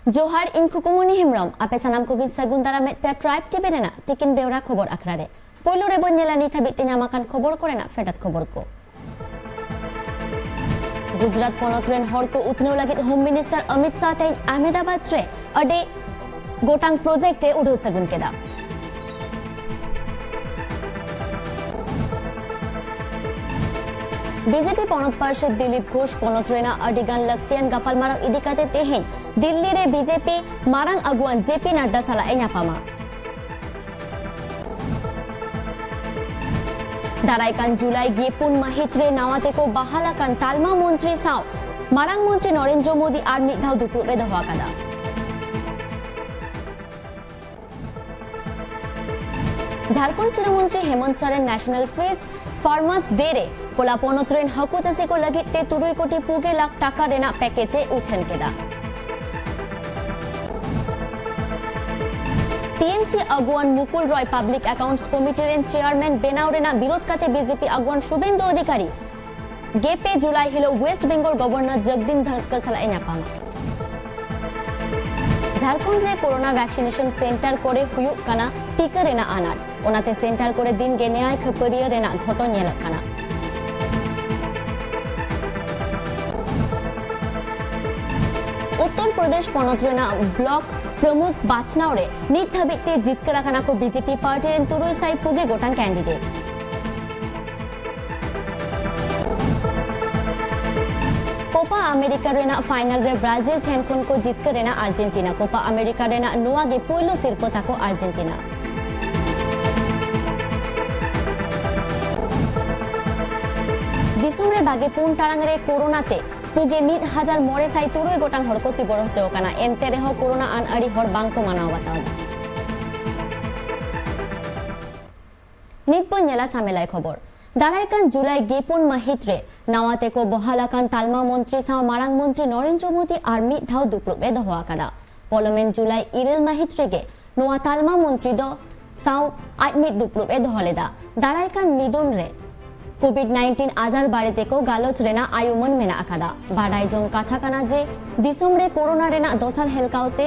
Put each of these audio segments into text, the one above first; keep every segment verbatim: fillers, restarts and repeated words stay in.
ᱡᱚᱦᱟᱨ, ᱤᱧ ᱠᱷᱩᱠᱩᱢᱩᱱᱤ ᱦᱮᱢᱵᱨᱚᱢ᱾ ᱟᱯᱮ ᱥᱟᱱᱟᱢ ᱠᱚᱜᱮ ᱥᱟᱹᱜᱩᱱ ᱫᱟᱨᱟᱢᱮᱫ ᱯᱮᱭᱟ ᱴᱨᱟᱭᱤᱵᱽ ᱴᱤᱵᱷᱤ ᱨᱮᱱᱟᱜ ᱛᱤᱠᱤᱱ ᱵᱮᱣᱨᱟ ᱠᱷᱚᱵᱚᱨ ᱟᱠᱷᱲᱟ ᱨᱮ᱾ ᱯᱳᱭᱞᱳ ᱨᱮᱵᱚᱱ ᱧᱮᱞᱟ ᱱᱤᱛ ᱦᱟᱹᱵᱤᱡ ᱛᱮ ᱧᱟᱢ ᱟᱠᱟᱱ ᱠᱷᱚᱵᱚᱨ ᱠᱚᱨᱮᱱᱟᱜ ᱯᱷᱮᱰᱟᱛ ᱠᱷᱚᱵᱚᱨ ᱠᱚ᱾ ᱜᱩᱡᱽᱨᱟᱴ ᱯᱚᱱᱚᱛ ᱨᱮᱱ ᱦᱚᱲ ᱠᱚ ᱩᱛᱱᱟᱹᱣ ᱞᱟᱹᱜᱤᱫ ᱦᱳᱢ ᱢᱤᱱᱤᱥᱴᱟᱨ ᱚᱢᱤᱛ ᱥᱟᱦ ᱛᱮᱦᱮᱧ ᱟᱦᱢᱮᱫᱟᱵᱟᱫ ᱨᱮ ᱟᱹᱰᱤ ᱜᱚᱴᱟᱝ ᱯᱨᱚᱡᱮᱠᱴ ᱮ ᱩᱰᱷᱟᱹᱣ ᱥᱟᱹᱜᱩᱱ ᱠᱮᱫᱟ᱾ ᱵᱤᱡᱮᱯᱤ ᱯᱚᱱᱚᱛ ᱯᱟᱨᱥᱮᱛ ᱫᱤᱞᱤᱯ ᱜᱷᱳᱥ ᱯᱚᱱᱚᱛ ᱨᱮᱱᱟᱜ ᱟᱹᱰᱤ ᱜᱟᱱ ᱞᱟᱹᱠᱛᱤᱭᱟᱱ ᱜᱟᱯᱟᱞᱢᱟᱨᱟᱣ ᱤᱫᱤ ᱠᱟᱛᱮ ᱛᱮᱦᱮᱧ ᱫᱤᱞᱞᱤ ᱨᱮ ᱵᱤᱡᱮᱯᱤ ᱢᱟᱨᱟᱝ ᱟᱹᱜᱩᱣᱟᱱ ᱡᱮ ᱯᱤ ᱱᱟᱰᱰᱟ ᱥᱟᱞᱟᱜ ᱮ ᱧᱟᱯᱟᱢᱟ᱾ ᱫᱟᱨᱟᱭ ᱠᱟᱱ ᱡᱩᱞᱟᱭ ᱜᱮᱞ ᱯᱩᱱ ᱢᱟᱹᱦᱤᱛ ᱨᱮ ᱱᱟᱣᱟ ᱛᱮᱠᱚ ᱵᱟᱦᱟᱞ ᱟᱠᱟᱱ ᱛᱟᱞᱢᱟ ᱢᱚᱱᱛᱨᱤ ᱥᱟᱶ ᱢᱟᱨᱟᱝ ᱢᱚᱱᱛᱨᱤ ᱱᱚᱨᱮᱱᱫᱨᱚ ᱢᱳᱫᱤ ᱟᱨ ᱢᱤᱫ ᱫᱷᱟᱣ ᱫᱩᱯᱲᱩᱵ ᱮ ᱫᱚᱦᱚ ᱟᱠᱟᱫᱟ᱾ ᱡᱷᱟᱲᱠᱷᱚᱸᱰ ᱥᱤᱨᱟᱹ ᱢᱚᱱᱛᱨᱤ ᱦᱮᱢᱚᱱᱛ ᱥᱚᱨᱮᱱ ᱱᱮᱥᱱᱟᱞ ᱯᱷᱤᱥ ᱯᱷᱟᱨᱢᱟᱨᱥ ᱰᱮ ᱨᱮ ᱦᱚᱞᱟ ᱯᱚᱱᱚᱛ ᱨᱮᱱ ᱦᱟᱹᱠᱩ ᱪᱟᱹᱥᱤ ᱠᱚ ᱞᱟᱹᱜᱤᱫ ᱛᱮ ᱛᱩᱨᱩᱭ ᱠᱳᱴᱤ ᱯᱩᱜᱮ ᱞᱟᱠᱷ ᱴᱟᱠᱟ ᱨᱮᱱᱟᱜ ᱯᱮᱠᱮᱡᱽ ᱮ ᱩᱪᱷᱟᱹᱱ ᱠᱮᱫᱟ᱾ ᱴᱤ ᱮᱢ ᱥᱤ ᱟᱹᱜᱩᱣᱟᱱ ᱢᱩᱠᱩᱞ ᱨᱚᱭ ᱯᱟᱵᱽᱞᱤᱠ ᱮᱠᱟᱣᱩᱱᱴᱥ ᱠᱚᱢᱤᱴᱤ ᱨᱮᱱ ᱪᱮᱭᱟᱨᱢᱮᱱ ᱵᱮᱱᱟᱣ ᱨᱮᱱᱟᱜ ᱵᱤᱨᱳᱫ ᱠᱟᱛᱮ ᱵᱤᱡᱮᱯᱤ ᱟᱹᱜᱩᱣᱟᱱ ᱥᱩᱵᱮᱱᱫᱩ ᱚᱫᱷᱤᱠᱟᱨᱤ ᱜᱮᱞ ᱯᱮ ᱡᱩᱞᱟᱭ ᱦᱤᱞᱳᱜ ᱳᱭᱮᱥᱴ ᱵᱮᱝᱜᱚᱞ ᱜᱚᱵᱷᱚᱨᱱᱚᱨ ᱡᱚᱜᱫᱤᱯ ᱫᱷᱚᱱᱠᱚᱨ ᱥᱟᱞᱟᱜ ᱮ ᱧᱟᱯᱟᱢᱟ᱾ ᱡᱷᱟᱲᱠᱷᱚᱸᱰ ᱨᱮ ᱠᱳᱨᱳᱱᱟ ᱵᱷᱮᱠᱥᱤᱱᱮᱥᱚᱱ ᱥᱮᱱᱴᱟᱨ ᱠᱚᱨᱮ ᱦᱩᱭᱩᱜ ᱠᱟᱱᱟ ᱴᱤᱠᱟᱹ ᱨᱮᱱᱟᱜ ᱟᱱᱟᱴ, ᱚᱱᱟᱛᱮ ᱥᱮᱱᱴᱟᱨ ᱠᱚᱨᱮ ᱫᱤᱱ ᱜᱮ ᱱᱮᱭᱟᱭ ᱠᱷᱟᱹᱯᱟᱹᱨᱤᱭᱟᱹ ᱨᱮᱱᱟᱜ ᱜᱷᱚᱴᱚᱱ ᱧᱮᱞᱚᱜ ᱠᱟᱱᱟ᱾ ᱩᱛᱛᱚᱨ ᱯᱨᱚᱫᱮᱥ ᱯᱚᱱᱚᱛ ᱨᱮᱱᱟᱜ ᱵᱞᱚᱠ ᱯᱨᱚᱢᱩᱠᱷ ᱵᱟᱪᱷᱱᱟᱣ ᱨᱮ ᱱᱤᱛ ᱫᱷᱟᱹᱵᱤᱡ ᱛᱮ ᱡᱤᱛᱠᱟᱹᱨ ᱟᱠᱟᱱᱟ ᱠᱚ ᱵᱤᱡᱮᱯᱤ ᱯᱟᱨᱴᱤ ᱨᱮᱱ ᱛᱩᱨᱩᱭ ᱥᱟᱭ ᱯᱩᱜᱮ ᱜᱚᱴᱟᱝ ᱠᱮᱱᱰᱤᱰᱮᱴ᱾ ᱠᱳᱯᱟ ᱟᱢᱮᱨᱤᱠᱟ ᱨᱮᱱᱟᱜ ᱯᱷᱟᱭᱱᱟᱞ ᱨᱮ ᱵᱨᱟᱡᱤᱞ ᱴᱷᱮᱱ ᱠᱷᱚᱱ ᱠᱚ ᱡᱤᱛᱠᱟᱹᱨ ᱮᱱᱟ ᱟᱨᱡᱮᱱᱴᱤᱱᱟ᱾ ᱠᱳᱯᱟ ᱟᱢᱮᱨᱤᱠᱟ ᱨᱮᱱᱟᱜ ᱱᱚᱣᱟ ᱜᱮ ᱯᱩᱭᱞᱩ ᱥᱤᱨᱯᱟᱹ ᱛᱟᱠᱚ ᱟᱨᱡᱮᱱᱴᱤᱱᱟ᱾ ᱫᱤᱥᱚᱢ ᱨᱮ ᱵᱟᱜᱮ ᱯᱩᱱ ᱴᱟᱲᱟᱝ ᱨᱮ ᱠᱳᱨᱳᱱᱟ ᱛᱮ ᱯᱩᱜᱮ ᱢᱤᱫ ᱦᱟᱡᱟᱨ ᱢᱚᱬᱮ ᱥᱟᱭ ᱛᱩᱨᱩᱭ ᱜᱚᱴᱟᱝ ᱦᱚᱲ ᱠᱚ ᱥᱤᱵᱚᱨ ᱦᱚᱪᱚ ᱟᱠᱟᱱᱟ᱾ ᱮᱱᱛᱮ ᱨᱮᱦᱚᱸ ᱠᱳᱨᱳᱱᱟ ᱟᱹᱱ ᱟᱹᱨᱤ ᱦᱚᱲ ᱵᱟᱝ ᱠᱚ ᱢᱟᱱᱟᱣ ᱵᱟᱛᱟᱣ ᱮᱫᱟ᱾ ᱱᱤᱛ ᱵᱚᱱ ᱧᱮᱞᱟ ᱥᱟᱢᱮᱞᱟᱭ ᱠᱷᱚᱵᱚᱨ᱾ ᱫᱟᱨᱟᱭ ᱠᱟᱱ ᱡᱩᱞᱟᱭ ᱜᱮᱞ ᱯᱩᱱ ᱢᱟᱹᱦᱤᱛ ᱨᱮ ᱱᱟᱣᱟ ᱛᱮᱠᱚ ᱵᱚᱦᱟᱞ ᱟᱠᱟᱱ ᱛᱟᱞᱢᱟ ᱢᱚᱱᱛᱨᱤ ᱥᱟᱶ ᱢᱟᱨᱟᱝ ᱢᱚᱱᱛᱨᱤ ᱱᱚᱨᱮᱱᱫᱨᱚ ᱢᱳᱫᱤ ᱟᱨ ᱢᱤᱫ ᱫᱷᱟᱣ ᱫᱩᱯᱲᱩᱵ ᱮ ᱫᱚᱦᱚ ᱟᱠᱟᱫᱟ᱾ ᱯᱚᱞᱚᱢᱮᱱ ᱡᱩᱞᱟᱭ ᱤᱨᱟᱹᱞ ᱢᱟᱹᱦᱤᱛ ᱨᱮᱜᱮ ᱱᱚᱣᱟ ᱛᱟᱞᱢᱟ ᱢᱚᱱᱛᱨᱤ ᱫᱚ ᱥᱟᱶ ᱟᱡ ᱢᱤᱫ ᱫᱩᱯᱲᱩᱵ ᱮ ᱫᱚᱦᱚ ᱞᱮᱫᱟ᱾ ᱫᱟᱨᱟᱭ ᱠᱟᱱ ᱱᱤᱫᱩᱱ ᱨᱮ ᱠᱳᱵᱷᱤᱰ ᱱᱟᱭᱤᱱᱴᱤᱱ ᱟᱡᱟᱨ ᱵᱟᱨᱮ ᱛᱮᱠᱚ ᱜᱟᱞᱚᱪ ᱨᱮᱱᱟᱜ ᱟᱭᱩᱢᱟᱹᱱ ᱢᱮᱱᱟᱜ ᱟᱠᱟᱫᱟ᱾ ᱵᱟᱰᱟᱭ ᱡᱚᱝ ᱠᱟᱛᱷᱟ ᱠᱟᱱᱟ ᱡᱮ, ᱫᱤᱥᱚᱢ ᱨᱮ ᱠᱳᱨᱳᱱᱟ ᱨᱮᱱᱟᱜ ᱫᱚᱥᱟᱨ ᱦᱮᱞᱠᱟᱣ ᱛᱮ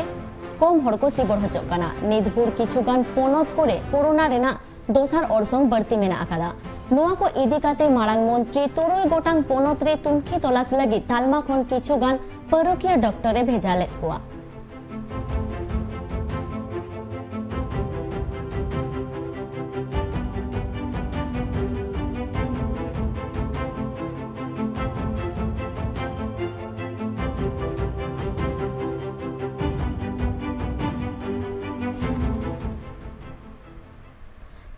ᱠᱚᱢ ᱦᱚᱲ ᱠᱚ ᱥᱤᱵᱚᱨ ᱦᱚᱪᱚᱜ ᱠᱟᱱᱟ᱾ ᱱᱤᱛ ᱵᱷᱳᱨ ᱠᱤᱪᱷᱩ ᱜᱟᱱ ᱯᱚᱱᱚᱛ ᱠᱚᱨᱮ ᱠᱳᱨᱳᱱᱟ ᱨᱮᱱᱟᱜ ᱫᱚᱥᱟᱨ ᱚᱨᱥᱚᱝ ᱵᱟᱹᱲᱛᱤ ᱢᱮᱱᱟᱜ ᱟᱠᱟᱫᱟ᱾ ᱱᱚᱣᱟ ᱠᱚ ᱤᱫᱤ ᱠᱟᱛᱮ ᱢᱟᱨᱟᱝ ᱢᱚᱱᱛᱨᱤ ᱛᱩᱨᱩᱭ ᱜᱚᱴᱟᱝ ᱯᱚᱱᱚᱛ ᱨᱮ ᱛᱩᱱᱠᱷᱤ ᱛᱚᱞᱟᱥ ᱞᱟᱹᱜᱤᱫ ᱛᱟᱞᱢᱟ ᱠᱷᱚᱱ ᱠᱤᱪᱷᱩ ᱜᱟᱱ ᱯᱟᱹᱨᱩᱠᱷᱤᱭᱟᱹ ᱰᱚᱠᱴᱚᱨ ᱮ ᱵᱷᱮᱡᱟ ᱞᱮᱫ ᱠᱚᱣᱟ᱾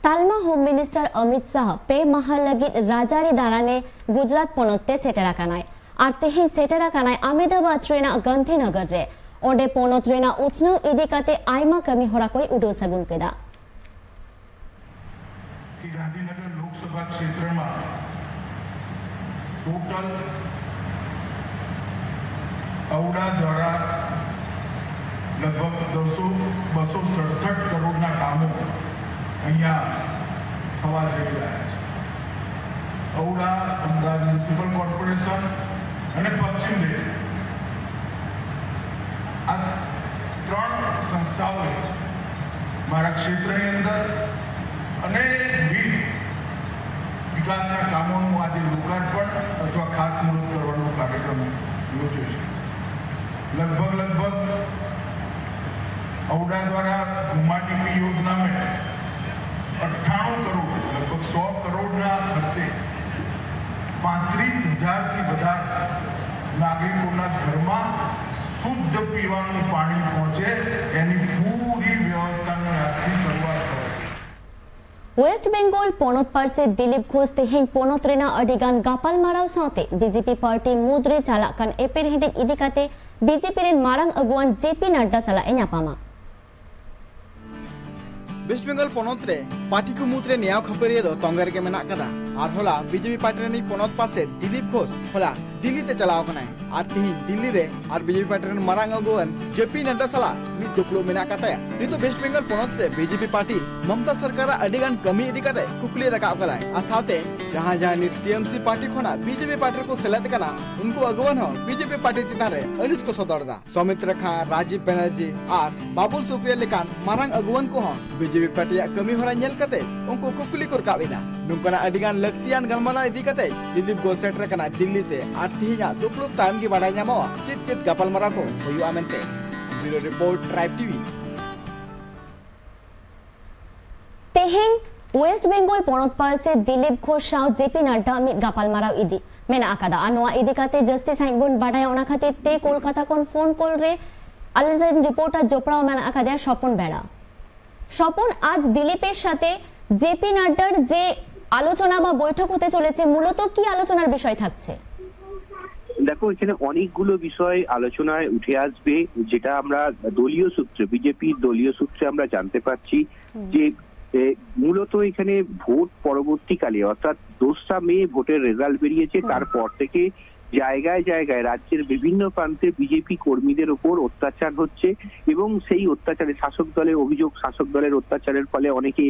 ᱛᱟᱞᱢᱟ ᱦᱳᱢ ᱢᱤᱱᱤᱥᱴᱟᱨ ᱚᱢᱤᱛ ᱥᱟᱦ ᱯᱮ ᱢᱟᱦᱟ ᱞᱟᱹᱜᱤᱫ ᱨᱟᱡᱽᱟᱹᱨᱤ ᱫᱟᱬᱟᱱᱮ ᱜᱩᱡᱽᱨᱟᱴ ᱯᱚᱱᱚᱛ ᱛᱮ ᱥᱮᱴᱮᱨ ᱟᱠᱟᱱᱟᱭ ᱟᱨ ᱛᱮᱦᱮᱧ ᱥᱮᱴᱮᱨ ᱟᱠᱟᱱᱟᱭ ᱟᱢᱮᱫᱟᱵᱟᱫ ᱨᱮᱱᱟᱜ ᱜᱟᱱᱫᱷᱤᱱᱚᱜᱚᱨ ᱨᱮ᱾ ᱚᱸᱰᱮ ᱯᱚᱱᱚᱛ ᱨᱮᱱᱟᱜ ᱩᱛᱱᱟᱹᱣ ᱤᱫᱤ ᱠᱟᱛᱮ ᱟᱭᱢᱟ ᱠᱟᱹᱢᱤ ᱦᱚᱨᱟ ᱠᱚᱭ ᱩᱰᱟᱹᱣ ᱥᱟᱹᱜᱩᱱ ᱠᱮᱫᱟ᱾ કે ગાંધીનગર લોકસભા ક્ષેત્રમાં ટોટલ અવડા દ્વારા લગભગ દસો બસો સડસઠ કરોડના કામો અહીંયા થવા જઈ રહ્યા છે. અવડા, અમદાવાદ મ્યુનિસિપલ કોર્પોરેશન અને પશ્ચિમ રેલવે, આ ત્રણ સંસ્થાઓએ મારા ક્ષેત્રની અંદર અનેકવિધ વિકાસના કામોનું આજે લોકાર્પણ અથવા ખાતમુહૂર્ત કરવાનો કાર્યક્રમ યોજ્યો છે. લગભગ લગભગ અવડા દ્વારા ઘુમાડીપી યોજના મેં અઠ્ઠાણું કરોડ, લગભગ સો કરોડના ખર્ચે પાંત્રીસ હજારથી વધારે નાગરિકોના ઘરમાં શુદ્ધ પીવાનું પાણી પહોંચે, એની પૂરી વ્યવસ્થાની આજથી શરૂઆત કરાઈ. વેસ્ટ બેંગલ પોનોત પાર્ષદ દિલીપ ઘોષ ᱛᱮᱦᱮᱧ ᱯᱚᱱᱚᱛ ᱨᱮᱱᱟᱜ ᱟᱹᱰᱤ ᱜᱟᱱ ᱜᱟᱯᱟᱞᱢᱟᱨᱟᱣ ᱥᱟᱶᱛᱮ ᱵᱤᱡᱮᱯᱤ ᱯᱟᱨᱴᱤ ᱢᱩᱫᱽ ᱨᱮ ᱪᱟᱞᱟᱜ ᱠᱟᱱ ᱮᱯᱮᱨᱦᱮᱸᱰᱮᱡ ᱤᱫᱤ ᱠᱟᱛᱮ ᱵᱤᱡᱮᱯᱤ ᱨᱮᱱ ᱢᱟᱨᱟᱝ ᱟᱹᱜᱩᱣᱟᱱ ᱡᱮ ᱯᱤ ᱱᱟᱰᱰᱟ ᱥᱟᱞᱟᱜ ᱮ ᱧᱟᱯᱟᱢᱟ᱾ ᱳᱭᱮᱥᱴ ᱵᱮᱝᱜᱚᱞ ᱯᱚᱱᱚᱛ ᱨᱮ ᱯᱟᱨᱴᱤ ᱠᱚ ᱢᱩᱫᱽ ᱨᱮ ᱱᱮᱭᱟᱣ ᱠᱷᱟᱹᱯᱟᱹᱨᱤᱭᱟᱹ ᱫᱚ ᱛᱚᱸᱜᱮ ᱨᱮᱜᱮ ᱢᱮᱱᱟᱜ ᱟᱠᱟᱫᱟ᱾ ᱟᱨ ᱦᱚᱞᱟ ᱵᱤᱡᱮᱯᱤ ᱯᱟᱨᱴᱤ ᱨᱤᱱᱤᱡ ᱯᱚᱱᱚᱛ ᱯᱟᱨᱥᱮᱛ ᱫᱤᱞᱤᱯ ᱜᱷᱳᱥ ᱦᱚᱞᱟ ᱫᱤᱞᱞᱤ ᱛᱮ ᱪᱟᱞᱟᱣ ᱟᱠᱟᱱᱟᱭ᱾ ᱟᱨ ᱛᱤᱦᱤᱧ ᱫᱤᱞᱞᱤ ᱨᱮ ᱟᱨ ᱵᱤᱡᱮᱯᱤ ᱯᱟᱨᱴᱤ ᱨᱮᱱ ᱢᱟᱨᱟᱝ ᱟᱹᱜᱩᱣᱟᱹᱱ ᱡᱮ ᱯᱤ ᱱᱟᱰᱰᱟ ᱥᱟᱞᱟᱜ ᱢᱤᱫ ᱫᱩᱯᱲᱩᱵ ᱢᱮᱱᱟᱜ ᱟᱠᱟᱫ ᱛᱟᱭᱟ᱾ ᱱᱤᱛᱚᱜ ᱣᱮᱥᱴ ᱵᱮᱝᱜᱚᱞ ᱯᱚᱱᱚᱛ ᱨᱮ ᱵᱤᱡᱮᱯᱤ ᱯᱟᱨᱴᱤ ᱢᱚᱢᱛᱟ ᱥᱚᱨᱠᱟᱨᱟᱜ ᱟᱹᱰᱤ ᱜᱟᱱ ᱠᱟᱹᱢᱤ ᱤᱫᱤ ᱠᱟᱛᱮ ᱠᱩᱠᱞᱤ ᱨᱟᱠᱟᱵ ᱠᱟᱫᱟᱭ᱾ ᱟᱨ ᱥᱟᱶᱛᱮ ᱡᱟᱦᱟᱸ ᱡᱟᱦᱟᱸ ᱱᱤᱛ ᱴᱤᱮᱢᱥᱤ ᱯᱟᱨᱴᱤ ᱠᱷᱚᱱᱟᱜ ᱵᱤᱡᱮᱯᱤ ᱯᱟᱨᱴᱤ ᱨᱮᱠᱚ ᱥᱮᱞᱮᱫ ᱠᱟᱱᱟ, ᱩᱱᱠᱩ ᱟᱹᱜᱩᱣᱟᱹᱱ ᱦᱚᱸ ᱵᱤᱡᱮᱯᱤ ᱯᱟᱨᱴᱤ ᱪᱮᱛᱟᱱ ᱨᱮ ᱟᱹᱲᱤᱥ ᱠᱚ ᱥᱚᱫᱚᱨ ᱮᱫᱟ᱾ ᱥᱚᱢᱤᱛᱨᱟ ᱠᱷᱟᱸ, ᱨᱟᱡᱤᱵ ᱵᱟᱱᱟᱨᱡᱤ ᱟᱨ ᱵᱟᱵᱩᱞ ᱥᱩᱯᱨᱤᱭᱟ ᱞᱮᱠᱟᱱ ᱢᱟᱨᱟᱝ ᱟᱹᱜᱩᱣᱟᱹᱱ ᱠᱚᱦᱚᱸ ᱵᱤᱡᱮᱯᱤ ᱯᱟᱨᱴᱤᱭᱟᱜ ᱠᱟᱹᱢᱤ ᱦᱚᱨᱟ ᱧᱮᱞ ᱠᱟᱛᱮ ᱩᱱᱠᱩ ᱠᱩᱠᱞᱤ ᱠᱚ ᱨᱟᱠᱟᱵ ᱮᱫᱟ᱾ ᱱᱚᱝᱠᱟᱱᱟᱜ ᱟᱹᱰᱤ ᱜᱟᱱ ᱞᱟᱹᱠᱛᱤᱭᱟᱱ ᱜᱟᱞᱢᱟᱨᱟᱣ ᱤᱫᱤ ᱠᱟᱛᱮ ᱫᱤᱞᱤᱯ ᱜᱳᱞ ᱥᱮᱴᱮᱨ ᱟᱠᱟᱱᱟ ᱫᱤᱞᱞᱤ ᱛᱮ, ᱟᱨ ᱛᱮᱦᱮᱧᱟᱜ ᱫᱩᱯᱲᱩᱵ ᱛᱟᱭᱚᱢ ᱜᱮ ᱵᱟᱰᱟᱭ ᱧᱟᱢᱚᱜᱼᱟ ᱪᱮᱫ ᱪᱮᱫ ᱜᱟᱯᱟᱞᱢᱟᱨᱟᱣ ᱠᱚ ᱦᱩᱭᱩᱜᱼᱟ ᱢᱮᱱᱛᱮ᱾ ᱵᱤᱭᱩᱨᱳ ᱨᱤᱯᱳᱨᱴ, ᱴᱨᱟᱭᱤᱵᱽ ᱴᱤᱵᱷᱤ᱾ ᱛᱮᱦᱮᱧ ᱳᱭᱮᱥᱴ ᱵᱮᱝᱜᱚᱞ ᱯᱚᱱᱚᱛ ᱯᱟᱹᱨᱥᱤ ᱫᱤᱞᱤᱯ ᱜᱷᱳᱥ ᱥᱟᱶ ᱡᱮ ᱯᱤ ᱱᱟᱰᱰᱟ ᱢᱤᱫ ᱜᱟᱯᱟᱞᱢᱟᱨᱟᱣ ᱤᱫᱤ ᱢᱮᱱᱟᱜ ᱟᱠᱟᱫᱟ᱾ ᱟᱨ ᱱᱚᱣᱟ ᱤᱫᱤ ᱠᱟᱛᱮ ᱡᱟᱹᱥᱛᱤ ᱥᱟᱺᱦᱤᱡ ᱵᱚᱱ ᱵᱟᱰᱟᱭᱟ, ᱚᱱᱟ ᱠᱷᱟᱹᱛᱤᱨ ᱛᱮ ᱠᱳᱞᱠᱟᱛᱟ ᱠᱷᱚᱱ ᱯᱷᱳᱱ ᱠᱚᱞ ᱨᱮ ᱟᱞᱮᱨᱮᱱ ᱨᱤᱯᱳᱨᱴᱟᱨ ᱡᱚᱯᱲᱟᱣ ᱢᱮᱱᱟᱜ ᱟᱠᱟᱫᱮᱭᱟ ᱥᱚᱯᱚᱱ ᱵᱮᱲᱟ᱾ স্বপন, আজ দিলীপের সাথে জেপি নাড্ডার যে আলোচনা বা বৈঠক হতে চলেছে, মূলত কি আলোচনার বিষয় থাকছে? দেখো, এখানে অনেকগুলো বিষয় আলোচনায় উঠে আসবে, যেটা আমরা দলীয় সূত্রে, বিজেপির দলীয় সূত্রে আমরা জানতে পারছি যে এ, মূলত এখানে ভোট পরবর্তীকালে, অর্থাৎ দোসরা মে ভোটের রেজাল্ট বেরিয়েছে, তারপর থেকে জায়গায় জায়গায় রাজ্যের বিভিন্ন প্রান্তে বিজেপি কর্মীদের ওপর অত্যাচার হচ্ছে এবং সেই অত্যাচারে, শাসক দলের অভিযোগ, শাসক দলের অত্যাচারের ফলে অনেকে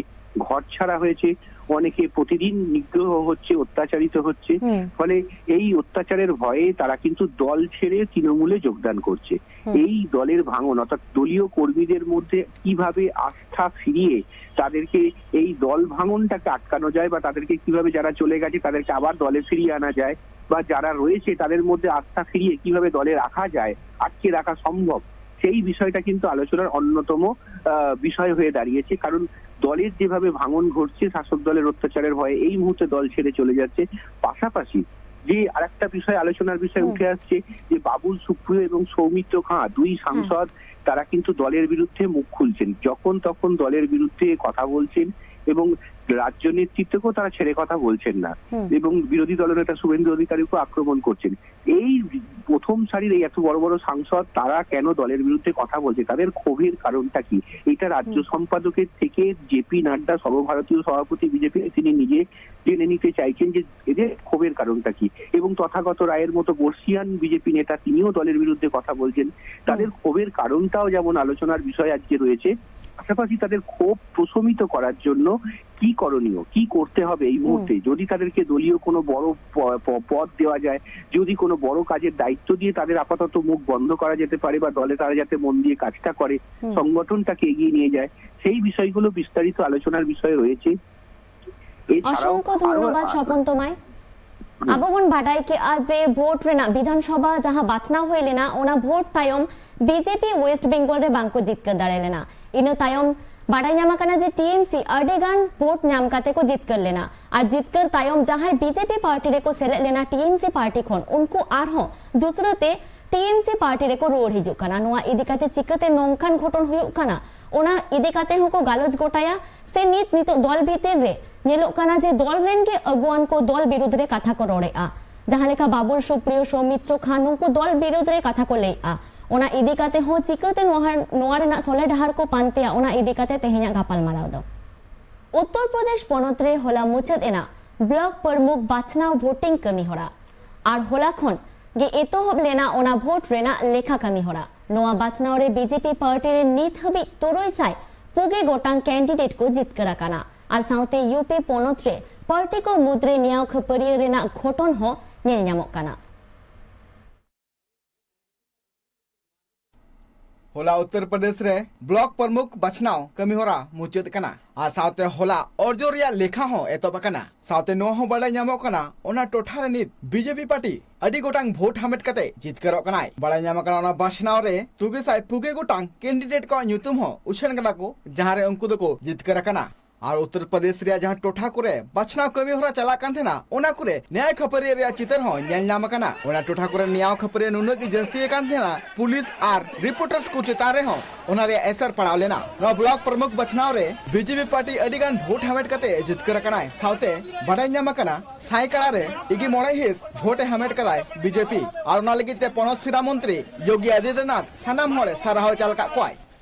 ঘর ছাড়া হয়েছে, অনেকে প্রতিদিন নিগ্রহ হচ্ছে, অত্যাচারিত হচ্ছে। ফলে এই অত্যাচারের ভয়ে তারা কিন্তু দল ছেড়ে তৃণমূলে যোগদান করছে। এই দলের ভাঙন, অর্থাৎ দলীয় কর্মীদের মধ্যে কিভাবে আস্থা ফিরিয়ে তাদেরকে, এই দল ভাঙনটাকে আটকানো যায় বা তাদেরকে কিভাবে, যারা চলে গেছে তাদেরকে আবার দলে ফিরিয়ে আনা যায় বা যারা রয়েছে তাদের মধ্যে আস্থা ফিরিয়ে কিভাবে দলে রাখা যায়, আটকে রাখা সম্ভব, সেই বিষয়টা কিন্তু আলোচনার অন্যতম আহ, বিষয় হয়ে দাঁড়িয়েছে। কারণ দলের যেভাবে ভাঙন ঘটছে, শাসক দলের অত্যাচারের ভয়ে এই মুহূর্তে দল ছেড়ে চলে যাচ্ছে। পাশাপাশি যে আরেকটা বিষয়, আলোচনার বিষয় উঠে আসছে, যে বাবুল সুপ্রিয় এবং সৌমিত্র খাঁ, দুই সাংসদ, তারা কিন্তু দলের বিরুদ্ধে মুখ খুলছেন, যখন তখন দলের বিরুদ্ধে কথা বলছেন এবং রাজ্য নেতৃত্বকেও তারা ছেড়ে কথা বলছেন না। হুম। এবং বিরোধী দলনেতা শুভেন্দু অধিকারীকেও আক্রমণ করছেন। এই প্রথম সারির এই এত বড় বড় সাংসদ, তারা কেন দলের বিরুদ্ধে কথা বলছে, তাদের ক্ষোভের কারণটা কি? এটা রাজ্য হুম। সম্পাদকের থেকে জেপি নাড্ডা, সর্বভারতীয় সভাপতি বিজেপি, তিনি নিজে জেনে নিতে চাইছেন যে এদের ক্ষোভের কারণটা কি। এবং তথাগত রায়ের মতো বর্ষিয়ান বিজেপি নেতা, তিনিও দলের বিরুদ্ধে কথা বলছেন। তাদের হুম। ক্ষোভের কারণটাও যেমন আলোচনার বিষয় আজকে রয়েছে, পাশাপাশি তাদের ক্ষোভ প্রশমিত করার জন্য কি করণীয়, কি করতে হবে এই হুম। মুহূর্তে, যদি তাদেরকে দলীয় কোনো বড় প-, প-, পদ দেওয়া যায়, যদি কোনো বড় কাজের দায়িত্ব দিয়ে তাদের আপাতত মুখ বন্ধ করা যেতে পারে বা দলে তারা যাতে মন দিয়ে কাজটা করে, হুম। সংগঠনটাকে এগিয়ে নিয়ে যায়, সেই বিষয়গুলো বিস্তারিত আলোচনার বিষয় রয়েছে। এছাড়াও অসংখ্য আরো ধন্যবাদ আ-, স্বপন তোমায়। হুম। ᱟᱵᱚ ᱵᱚᱱ ᱵᱟᱰᱟᱭ ᱠᱮᱜᱼᱟ ᱡᱮ ᱵᱷᱳᱴ ᱨᱮᱱᱟᱜ, ᱵᱤᱫᱷᱟᱱ ᱥᱚᱵᱷᱟ ᱡᱟᱦᱟᱸ ᱵᱟᱪᱷᱱᱟᱣ ᱦᱩᱭ ᱞᱮᱱᱟ, ᱚᱱᱟ ᱵᱷᱳᱴ ᱛᱟᱭᱚᱢ ᱵᱤᱡᱮᱯᱤ ᱳᱭᱮᱥᱴ ᱵᱮᱝᱜᱚᱞ ᱨᱮ ᱵᱟᱝ ᱠᱚ ᱡᱤᱛᱠᱟᱹᱨ ᱫᱟᱲᱮ ᱞᱮᱱᱟ᱾ ᱤᱱᱟᱹ ᱛᱟᱭᱚᱢ ᱵᱟᱰᱟᱭ ᱧᱟᱢ ᱟᱠᱟᱱᱟ ᱡᱮ ᱴᱤᱮᱢᱥᱤ ᱟᱹᱰᱤ ᱜᱟᱱ ᱵᱷᱳᱴ ᱧᱟᱢ ᱠᱟᱛᱮ ᱠᱚ ᱡᱤᱛᱠᱟᱹᱨ ᱞᱮᱱᱟ᱾ ᱟᱨ ᱡᱤᱛᱠᱟᱹᱨ ᱛᱟᱭᱚᱢ ᱡᱟᱦᱟᱸᱭ ᱵᱤᱡᱮᱯᱤ ᱯᱟᱨᱴᱤ ᱨᱮᱠᱚ ᱥᱮᱞᱮᱫ ᱞᱮᱱᱟ ᱴᱤᱮᱢᱥᱤ ᱯᱟᱨᱴᱤ ᱠᱷᱚᱱ, ᱩᱱᱠᱩ ᱟᱨᱦᱚᱸ ᱫᱩᱥᱨᱟᱹ ᱛᱮ ᱴᱤᱮᱢᱥᱤ ᱯᱟᱨᱴᱤ ᱨᱮᱠᱚ ᱨᱩᱣᱟᱹᱲ ᱦᱤᱡᱩᱜ ᱠᱟᱱᱟ᱾ ᱱᱚᱣᱟ ᱤᱫᱤ ᱠᱟᱛᱮ ᱪᱤᱠᱟᱹᱛᱮ ᱱᱚᱝᱠᱟᱱ ᱜᱷᱚᱴᱚᱱ ᱦᱩᱭᱩᱜ ᱠᱟᱱᱟ, ᱚᱱᱟ ᱤᱫᱤ ᱠᱟᱛᱮ ᱦᱚᱸᱠᱚ ᱜᱟᱞᱚᱪ ᱜᱚᱴᱟᱭᱟ᱾ ᱥᱮ ᱱᱤᱛ ᱱᱤᱛᱚᱜ ᱫᱚᱞ ᱵᱷᱤᱛᱤᱨ ᱨᱮ ᱧᱮᱞᱚᱜ ᱠᱟᱱᱟ ᱡᱮ ᱫᱚᱞ ᱨᱮᱱ ᱜᱮ ᱟᱹᱜᱩᱣᱟᱱ ᱠᱚ ᱫᱚᱞ ᱵᱤᱨᱩᱫᱷ ᱨᱮ ᱠᱟᱛᱷᱟ ᱠᱚ ᱨᱚᱲᱮᱫᱼᱟ᱾ ᱡᱟᱦᱟᱸ ᱞᱮᱠᱟ ᱵᱟᱵᱩᱞ ᱥᱩᱯᱨᱤᱭᱚ, ᱥᱚᱢᱤᱛᱨᱚ ᱠᱷᱟ, ᱱᱩᱠᱩ ᱫᱚᱞ ᱵᱤᱨᱩᱫᱷ ᱨᱮ ᱠᱟᱛᱷᱟ ᱠᱚ ᱞᱟᱹᱭᱮᱫᱼᱟ᱾ ᱚᱱᱟ ᱤᱫᱤ ᱠᱟᱛᱮ ᱦᱚᱸ ᱪᱤᱠᱟᱹᱛᱮ ᱱᱚᱣᱟ, ᱱᱚᱣᱟ ᱨᱮᱱᱟᱜ ᱥᱚᱞᱦᱮ ᱰᱟᱦᱟᱨ ᱠᱚ ᱯᱟᱱᱛᱮᱭᱟ, ᱚᱱᱟ ᱤᱫᱤ ᱠᱟᱛᱮ ᱛᱮᱦᱮᱧᱟᱜ ᱜᱟᱯᱟᱞᱢᱟᱨᱟᱣ ᱫᱚ᱾ ᱩᱛᱛᱚᱨ ᱯᱨᱚᱫᱮᱥ ᱯᱚᱱᱚᱛ ᱨᱮ ᱦᱚᱞᱟ ᱢᱩᱪᱟᱹᱫ ᱮᱱᱟ ᱵᱞᱚᱠ ᱯᱨᱚᱢᱩᱠᱷ ᱵᱟᱪᱷᱱᱟᱣ ᱵᱷᱳᱴᱤᱝ ᱠᱟᱹᱢᱤ ᱦᱚᱨᱟ᱾ ᱟᱨ ᱦᱚᱞᱟ ᱠᱷᱚᱱ ᱜᱮ ᱮᱛᱚᱦᱚᱵ ᱞᱮᱱᱟ ᱚᱱᱟ ᱵᱷᱳᱴ ᱨᱮᱱᱟᱜ ᱞᱮᱠᱷᱟ ᱠᱟᱹᱢᱤ ᱦᱚᱨᱟ᱾ ᱱᱚᱣᱟ ᱵᱟᱪᱷᱱᱟᱣ ᱨᱮ ᱵᱤᱡᱮᱯᱤ ᱯᱟᱨᱴᱤ ᱨᱮ ᱱᱤᱛ ᱦᱟᱹᱵᱤᱡ ᱛᱩᱨᱩᱭ ᱥᱟᱭ ᱯᱩᱜᱮ ᱜᱚᱴᱟᱝ ᱠᱮᱱᱰᱤᱰᱮᱴ ᱠᱚ ᱡᱤᱛᱠᱟᱹᱨ ᱟᱠᱟᱱᱟ᱾ ᱟᱨ ᱥᱟᱶᱛᱮ ᱭᱩᱯᱤ ᱯᱚᱱᱚᱛ ᱨᱮ ᱯᱟᱨᱴᱤ ᱠᱚ ᱢᱩᱫᱽᱨᱮ ᱱᱮᱭᱟᱣ ᱠᱷᱟᱹᱯᱟᱹᱨᱤᱭᱟᱹ ᱨᱮᱱᱟᱜ ᱜᱷᱚᱴᱚᱱ ᱦᱚᱸ ᱧᱮᱞ ᱧᱟᱢᱚᱜ ᱠᱟᱱᱟ᱾ ᱦᱚᱞᱟ ᱩᱛᱛᱚᱨ ᱯᱨᱚᱫᱮᱥ ᱨᱮ ᱵᱞᱚᱠ ᱯᱨᱚᱢᱩᱠᱷ ᱵᱟᱪᱷᱱᱟᱣ ᱠᱟᱹᱢᱤ ᱦᱚᱨᱟ ᱢᱩᱪᱟᱹᱫ ᱠᱟᱱᱟ᱾ ᱟᱨ ᱥᱟᱶᱛᱮ ᱦᱚᱞᱟ ᱚᱨᱡᱚ ᱨᱮᱭᱟᱜ ᱞᱮᱠᱷᱟ ᱦᱚᱸ ᱮᱛᱚᱦᱚᱵ ᱟᱠᱟᱱᱟ᱾ ᱥᱟᱶᱛᱮ ᱱᱚᱣᱟ ᱦᱚᱸ ᱵᱟᱰᱟᱭ ᱧᱟᱢᱚᱜ ᱠᱟᱱᱟ, ᱚᱱᱟ ᱴᱚᱴᱷᱟ ᱨᱮ ᱱᱤᱛ ᱵᱤᱡᱮᱯᱤ ᱯᱟᱨᱴᱤ ᱟᱹᱰᱤ ᱜᱚᱴᱟᱝ ᱵᱷᱳᱴ ᱦᱟᱢᱮᱴ ᱠᱟᱛᱮ ᱡᱤᱛᱠᱟᱹᱨᱚᱜ ᱠᱟᱱᱟᱭ᱾ ᱵᱟᱰᱟᱭ ᱧᱟᱢ ᱟᱠᱟᱱᱟ, ᱚᱱᱟ ᱵᱟᱪᱷᱱᱟᱣ ᱨᱮ ᱛᱩᱜᱮ ᱥᱟᱭ ᱯᱩᱜᱮ ᱜᱚᱴᱟᱝ ᱠᱮᱱᱰᱤᱰᱮᱴ ᱠᱚᱣᱟᱜ ᱧᱩᱛᱩᱢ ᱦᱚᱸ ᱩᱪᱷᱟᱹᱱ ᱠᱟᱫᱟ ᱠᱚ, ᱡᱟᱦᱟᱸ ᱨᱮ ᱩᱱᱠᱩ ᱫᱚᱠᱚ ᱡᱤᱛᱠᱟᱹᱨ ᱟᱠᱟᱱᱟ᱾ ᱟᱨ ᱩᱛᱛᱚᱨ ᱯᱨᱚᱫᱮᱥ ᱨᱮᱭᱟᱜ ᱡᱟᱦᱟᱸ ᱴᱚᱴᱷᱟ ᱠᱚᱨᱮ ᱵᱟᱪᱷᱱᱟᱣ ᱠᱟᱹᱢᱤ ᱦᱚᱨᱟ ᱪᱟᱞᱟᱜ ᱠᱟᱱ ᱛᱟᱦᱮᱱᱟ, ᱚᱱᱟ ᱠᱚᱨᱮ ᱱᱮᱭᱟᱭ ᱠᱷᱟᱹᱯᱟᱹᱨᱤ ᱨᱮᱭᱟᱜ ᱪᱤᱛᱟᱹᱨ ᱦᱚᱸ ᱧᱮᱞ ᱧᱟᱢ ᱟᱠᱟᱱᱟ᱾ ᱚᱱᱟ ᱴᱚᱴᱷᱟ ᱠᱚᱨᱮ ᱱᱮᱭᱟᱣ ᱠᱷᱟᱹᱯᱟᱹᱨᱤ ᱱᱩᱱᱟᱹᱜ ᱜᱮ ᱡᱟᱹᱥᱛᱤ ᱟᱠᱟᱱ ᱛᱟᱦᱮᱱᱟ, ᱯᱩᱞᱤᱥ ᱟᱨ ᱨᱤᱯᱳᱨᱴᱟᱨᱥ ᱠᱚ ᱪᱮᱛᱟᱱ ᱨᱮᱦᱚᱸ ᱚᱱᱟ ᱨᱮᱭᱟᱜ ᱮᱥᱮᱨ ᱯᱟᱲᱟᱣ ᱞᱮᱱᱟ᱾ ᱱᱚᱣᱟ ᱵᱞᱚᱠ ᱯᱨᱚᱢᱩᱠᱷ ᱵᱟᱪᱷᱱᱟᱣ ᱨᱮ ᱵᱤᱡᱮᱯᱤ ᱯᱟᱨᱴᱤ ᱟᱹᱰᱤ ᱜᱟᱱ ᱵᱷᱳᱴ ᱦᱟᱢᱮᱴ ᱠᱟᱛᱮ ᱡᱤᱛᱠᱟᱹᱨ ᱟᱠᱟᱱᱟᱭ᱾ ᱥᱟᱶᱛᱮ ᱵᱟᱰᱟᱭ ᱧᱟᱢ ᱟᱠᱟᱱᱟ, ᱥᱟᱭᱠᱟᱲᱟ ᱨᱮ ᱤᱜᱤ ᱢᱚᱬᱮ ᱦᱤᱸᱥ ᱵᱷᱳᱴ ᱮ ᱦᱟᱢᱮᱴ ᱠᱟᱫᱟᱭ ᱵᱤᱡᱮᱯᱤ, ᱟᱨ ᱚᱱᱟ ᱞᱟᱹᱜᱤᱫ ᱛᱮ ᱯᱚᱱᱚᱛ ᱥᱤᱨᱟ ᱢᱚᱱᱛᱨᱤ ᱭᱳᱜᱤ ᱟᱫᱤᱛᱭᱟᱱᱟᱛᱷ ᱥᱟᱱᱟᱢ ᱦᱚᱲᱮ ᱥᱟᱨᱦᱟᱣ ᱪᱟᱞ ᱟᱠᱟᱫ ᱠᱚᱣᱟᱭ᱾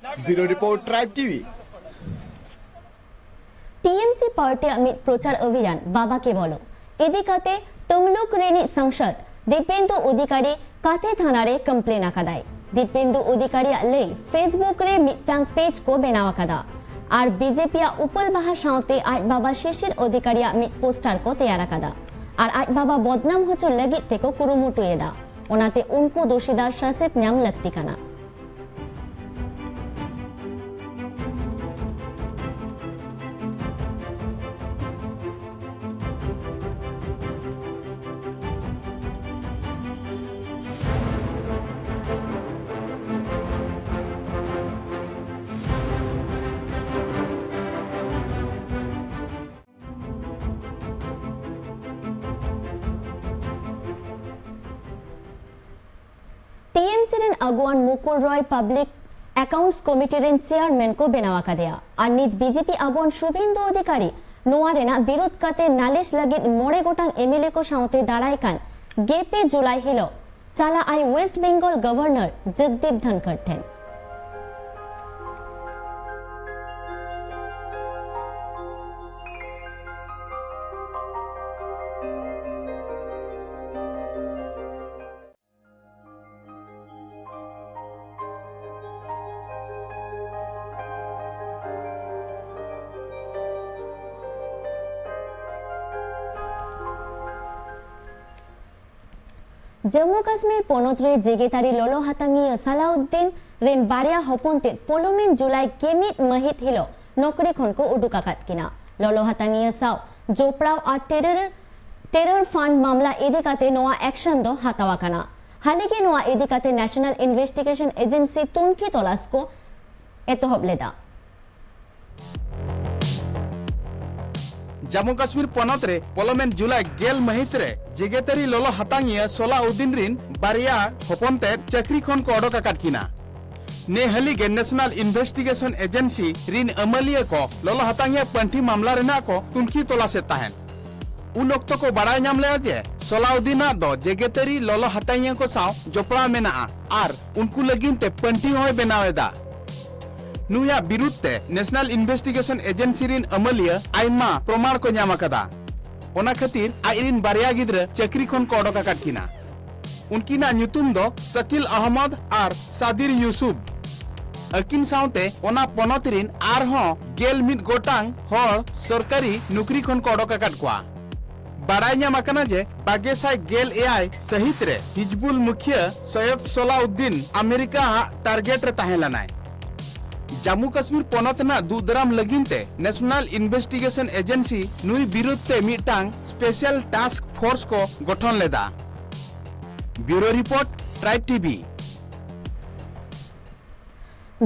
ᱵᱤᱭᱩᱨᱳ ᱨᱤᱯᱳᱨᱴ, ᱴᱨᱟᱭᱤᱵᱽ ᱴᱤᱵᱷᱤ᱾ ᱴᱤᱮᱢᱥᱤ ᱯᱟᱨᱴᱤᱭᱟᱜ ᱢᱤᱫ ᱯᱨᱚᱪᱟᱨ ᱚᱵᱷᱤᱡᱟᱱ ᱵᱟᱵᱟ ᱠᱮ ᱵᱚᱞᱚ ᱤᱫᱤ ᱠᱟᱛᱮ ᱛᱟᱢᱞᱩᱠ ᱨᱤᱱᱤᱡ ᱥᱟᱝᱥᱚᱫ ᱫᱤᱯᱮᱱᱫᱩ ᱚᱫᱷᱤᱠᱟᱨᱤ ᱠᱟᱛᱷᱮ ᱛᱷᱟᱱᱟ ᱨᱮ ᱠᱚᱢᱯᱞᱮᱱ ᱟᱠᱟᱫᱟᱭ᱾ ᱫᱤᱯᱮᱱᱫᱩ ᱚᱫᱷᱤᱠᱟᱨᱤᱭᱟᱜ ᱞᱟᱹᱭ, Facebook ᱨᱮ ᱢᱤᱫᱴᱟᱝ ᱯᱮᱡᱽ ᱠᱚ ᱵᱮᱱᱟᱣ ᱟᱠᱟᱫᱟ ᱟᱨ ᱵᱤᱡᱮᱯᱤᱭᱟᱜ ᱩᱯᱟᱹᱞ ᱵᱟᱦᱟ ᱥᱟᱶᱛᱮ ᱟᱡ ᱵᱟᱵᱟ ᱥᱤᱥᱤᱨ ᱚᱫᱷᱤᱠᱟᱨᱤᱭᱟᱜ ᱢᱤᱫ ᱯᱳᱥᱴᱟᱨ ᱠᱚ ᱛᱮᱭᱟᱨ ᱟᱠᱟᱫᱟ ᱟᱨ ᱟᱡ ᱵᱟᱵᱟ ᱵᱚᱫᱱᱟᱢ ᱦᱚᱪᱚ ᱞᱟᱹᱜᱤᱫ ᱛᱮᱠᱚ ᱠᱩᱨᱩᱢᱩᱴᱩᱭᱮᱫᱟ᱾ ᱚᱱᱟᱛᱮ ᱩᱱᱠᱩ ᱫᱳᱥᱤᱫᱟᱨ ᱥᱟᱥᱮᱛ ᱧᱟᱢ ᱞᱟᱹᱠᱛᱤ ᱠᱟᱱᱟ᱾ ᱴᱤᱮᱢᱥᱤ ᱨᱮᱱ ᱟᱹᱜᱩᱣᱟᱹᱱ ᱢᱩᱠᱩᱞ ᱨᱚᱭ ᱯᱟᱵᱽᱞᱤᱠ ᱮᱠᱟᱣᱩᱱᱴᱥ ᱠᱚᱢᱤᱴᱤ ᱨᱮᱱ ᱪᱮᱭᱟᱨᱢᱮᱱ ᱠᱚ ᱵᱮᱱᱟᱣ ᱟᱠᱟᱫᱮᱭᱟ ᱟᱨ ᱱᱤᱛ ᱵᱤᱡᱮᱯᱤ ᱟᱹᱜᱩᱣᱟᱹᱱ ᱥᱩᱵᱷᱮᱱᱫᱩ ᱚᱫᱷᱤᱠᱟᱨᱤ ᱱᱚᱣᱟ ᱨᱮᱱᱟᱜ ᱵᱤᱨᱩᱫᱷ ᱠᱟᱛᱮ ᱱᱟᱞᱤᱥ ᱞᱟᱹᱜᱤᱫ ᱢᱚᱬᱮ ᱜᱚᱴᱟᱝ ᱮᱢᱮᱞᱮ ᱠᱚ ᱥᱟᱶᱛᱮ ᱫᱟᱨᱟᱭ ᱠᱟᱱ ᱜᱮᱞ ᱯᱮ ᱡᱩᱞᱟᱭ ᱦᱤᱞᱚᱜ ᱪᱟᱞᱟᱜ ᱟᱭ ᱣᱮᱥᱴ ᱵᱮᱝᱜᱚᱞ ᱜᱚᱵᱷᱚᱨᱱᱚᱨ ᱡᱚᱜᱽᱫᱤᱯ ᱫᱷᱚᱱᱠᱚᱨ ᱴᱷᱮᱱ᱾ ᱡᱚᱢᱢᱩ ᱠᱟᱥᱢᱤᱨ ᱯᱚᱱᱚᱛ ᱨᱮ ᱡᱮᱜᱮᱛᱟᱹᱨᱤ ᱞᱚᱞᱚ ᱦᱟᱛᱟᱝᱤᱭᱟᱹ ᱥᱟᱞᱟᱩᱫᱫᱤᱱ ᱨᱮᱱ ᱵᱟᱨᱭᱟ ᱦᱚᱯᱚᱱ ᱛᱮᱫ ᱯᱚᱞᱚᱢᱤᱱ ᱡᱩᱞᱟᱭ ᱜᱮᱞ ᱢᱤᱫ ᱢᱟᱹᱦᱤᱛ ᱦᱤᱞᱚᱜ ᱱᱚᱠᱨᱤ ᱠᱷᱚᱱ ᱠᱚ ᱩᱰᱩᱠ ᱟᱠᱟᱫ ᱠᱤᱱᱟ᱾ ᱞᱚᱞᱚ ᱦᱟᱛᱟᱝᱤᱭᱟᱹ ᱥᱟᱶ ᱡᱚᱯᱲᱟᱣ ᱟᱨ ᱴᱮᱨᱚᱨ, ᱴᱮᱨᱚᱨ ᱯᱷᱟᱱᱰ ᱢᱟᱢᱞᱟ ᱤᱫᱤ ᱠᱟᱛᱮ ᱱᱚᱣᱟ ᱮᱠᱥᱚᱱ ᱫᱚ ᱦᱟᱛᱟᱣ ᱟᱠᱟᱱᱟ᱾ ᱦᱟᱹᱞᱤ ᱜᱮ ᱱᱚᱣᱟ ᱤᱫᱤ ᱠᱟᱛᱮ ᱱᱮᱥᱚᱱᱟᱞ ᱤᱱᱵᱷᱮᱥᱴᱤᱜᱮᱥᱚᱱ ᱮᱡᱮᱱᱥᱤ ᱛᱩᱱᱠᱷᱤ ᱛᱚᱞᱟᱥ ᱠᱚ ᱮᱛᱚᱦᱚᱵ ᱞᱮᱫᱟ᱾ ᱡᱟᱢᱢᱩ ᱠᱟᱥᱢᱤᱨ ᱯᱚᱱᱚᱛ ᱨᱮ ᱯᱚᱞᱚᱢᱮᱱ ᱡᱩᱞᱟᱭ ᱜᱮᱞ ᱢᱟᱹᱦᱤᱛ ᱨᱮ ᱡᱮᱜᱮᱛᱟᱹᱨᱤ ᱞᱚᱞᱚ ᱦᱟᱛᱟᱝᱤᱭᱟᱹ ᱥᱚᱞᱟᱩᱫᱫᱤᱱ ᱨᱤᱱ ᱵᱟᱨᱭᱟ ᱦᱚᱯᱚᱱ ᱛᱮᱫ ᱪᱟᱹᱠᱨᱤ ᱠᱷᱚᱱ ᱠᱚ ᱚᱰᱚᱠ ᱟᱠᱟᱫ ᱠᱤᱱᱟ᱾ ᱱᱮ ᱦᱟᱹᱞᱤ ᱜᱮ ᱱᱮᱥᱱᱟᱞ ᱤᱱᱵᱷᱮᱥᱴᱤᱜᱮᱥᱚᱱ ᱮᱡᱮᱱᱥᱤ ᱨᱤᱱ ᱟᱹᱢᱟᱹᱞᱤᱭᱟᱹ ᱠᱚ ᱞᱚᱞᱚ ᱦᱟᱛᱟᱝᱤᱭᱟᱹ ᱯᱟᱹᱱᱴᱷᱤ ᱢᱟᱢᱞᱟ ᱨᱮᱱᱟᱜ ᱠᱚ ᱛᱩᱱᱠᱷᱤ ᱛᱚᱞᱟᱥᱮᱫ ᱛᱟᱦᱮᱸᱫ᱾ ᱩᱱ ᱚᱠᱛᱚ ᱠᱚ ᱵᱟᱲᱟᱭ ᱧᱟᱢ ᱞᱮᱫᱼᱟ ᱡᱮ ᱥᱚᱞᱟᱩᱫᱫᱤᱱᱟᱜ ᱫᱚ ᱡᱮᱜᱮᱛᱟᱹᱨᱤ ᱞᱚᱞᱚ ᱦᱟᱛᱟᱝᱤᱭᱟᱹ ᱠᱚ ᱥᱟᱶ ᱡᱚᱯᱲᱟᱣ ᱢᱮᱱᱟᱜᱼᱟ ᱟᱨ ᱩᱱᱠᱩ ᱞᱟᱹᱜᱤᱫ ᱛᱮ ᱯᱟᱹᱱᱴᱷᱤ ᱦᱚᱸᱭ ᱵᱮᱱᱟᱣ ᱮᱫᱟ᱾ ᱱᱩᱭᱟᱜ ᱵᱤᱨᱩᱫᱷ ᱛᱮ ᱱᱮᱥᱱᱟᱞ ᱤᱱᱵᱷᱮᱥᱴᱤᱜᱮᱥᱚᱱ ᱮᱡᱮᱱᱥᱤ ᱨᱤᱱ ᱟᱹᱢᱟᱹᱞᱤᱭᱟᱹ ᱟᱭᱢᱟ ᱯᱨᱚᱢᱟᱬ ᱠᱚ ᱧᱟᱢ ᱟᱠᱟᱫᱟ᱾ ᱚᱱᱟ ᱠᱷᱟᱹᱛᱤᱨ ᱟᱡ ᱨᱤᱱ ᱵᱟᱨᱭᱟ ᱜᱤᱫᱽᱨᱟᱹ ᱪᱟᱹᱠᱨᱤ ᱠᱷᱚᱱ ᱠᱚ ᱚᱰᱚᱠ ᱟᱠᱟᱫ ᱠᱤᱱᱟ᱾ ᱩᱱᱠᱤᱱᱟᱜ ᱧᱩᱛᱩᱢ ᱫᱚ ᱥᱟᱠᱤᱞ ᱟᱦᱢᱚᱫ ᱟᱨ ᱥᱟᱫᱤᱨ ᱭᱩᱥᱩᱯ᱾ ᱟᱹᱠᱤᱱ ᱥᱟᱶᱛᱮ ᱚᱱᱟ ᱯᱚᱱᱚᱛ ᱨᱤᱱ ᱟᱨᱦᱚᱸ ᱜᱮᱞ ᱢᱤᱫ ᱜᱚᱴᱟᱝ ᱦᱚᱲ ᱥᱚᱨᱠᱟᱨᱤ ᱱᱩᱠᱨᱤ ᱠᱷᱚᱱ ᱠᱚ ᱚᱰᱚᱠ ᱟᱠᱟᱫ ᱠᱚᱣᱟ᱾ ᱵᱟᱲᱟᱭ ᱧᱟᱢ ᱟᱠᱟᱱᱟ ᱡᱮ ᱵᱟᱜᱮ ᱥᱟᱭ ᱜᱮᱞ ᱮᱭᱟᱭ ᱥᱟᱹᱦᱤᱛ ᱨᱮ ᱦᱤᱡᱵᱩᱞ ᱢᱩᱠᱷᱤᱭᱟᱹ ᱥᱚᱭᱭᱚᱫ ᱥᱚᱞᱟᱩᱫᱫᱤᱱ ᱟᱢᱮᱨᱤᱠᱟ ᱟᱜ ᱴᱟᱨᱜᱮᱴ ᱨᱮ ᱛᱟᱦᱮᱸ ᱞᱮᱱᱟᱭ᱾ ᱡᱟᱢᱢᱩ ᱠᱟᱥᱢᱤᱨ ᱯᱚᱱᱚᱛ ᱨᱮᱱᱟᱜ ᱫᱩᱜ ᱫᱟᱨᱟᱢ ᱞᱟᱹᱜᱤᱫ ᱛᱮ ᱱᱮᱥᱱᱟᱞ ᱤᱱᱵᱷᱮᱥᱴᱤᱜᱮᱥᱚᱱ ᱮᱡᱮᱱᱥᱤ ᱱᱩᱭ ᱵᱤᱨᱩᱫᱷ ᱛᱮ ᱢᱤᱫᱴᱟᱝ ᱥᱯᱮᱥᱟᱞ ᱴᱟᱥᱠ ᱯᱷᱳᱨᱥ ᱠᱚ ᱜᱚᱴᱷᱚᱱ ᱞᱮᱫᱟ᱾ ᱵᱤᱭᱩᱨᱳ ᱨᱤᱯᱳᱨᱴ, ᱴᱨᱟᱭᱤᱵᱽ ᱴᱤᱵᱷᱤ᱾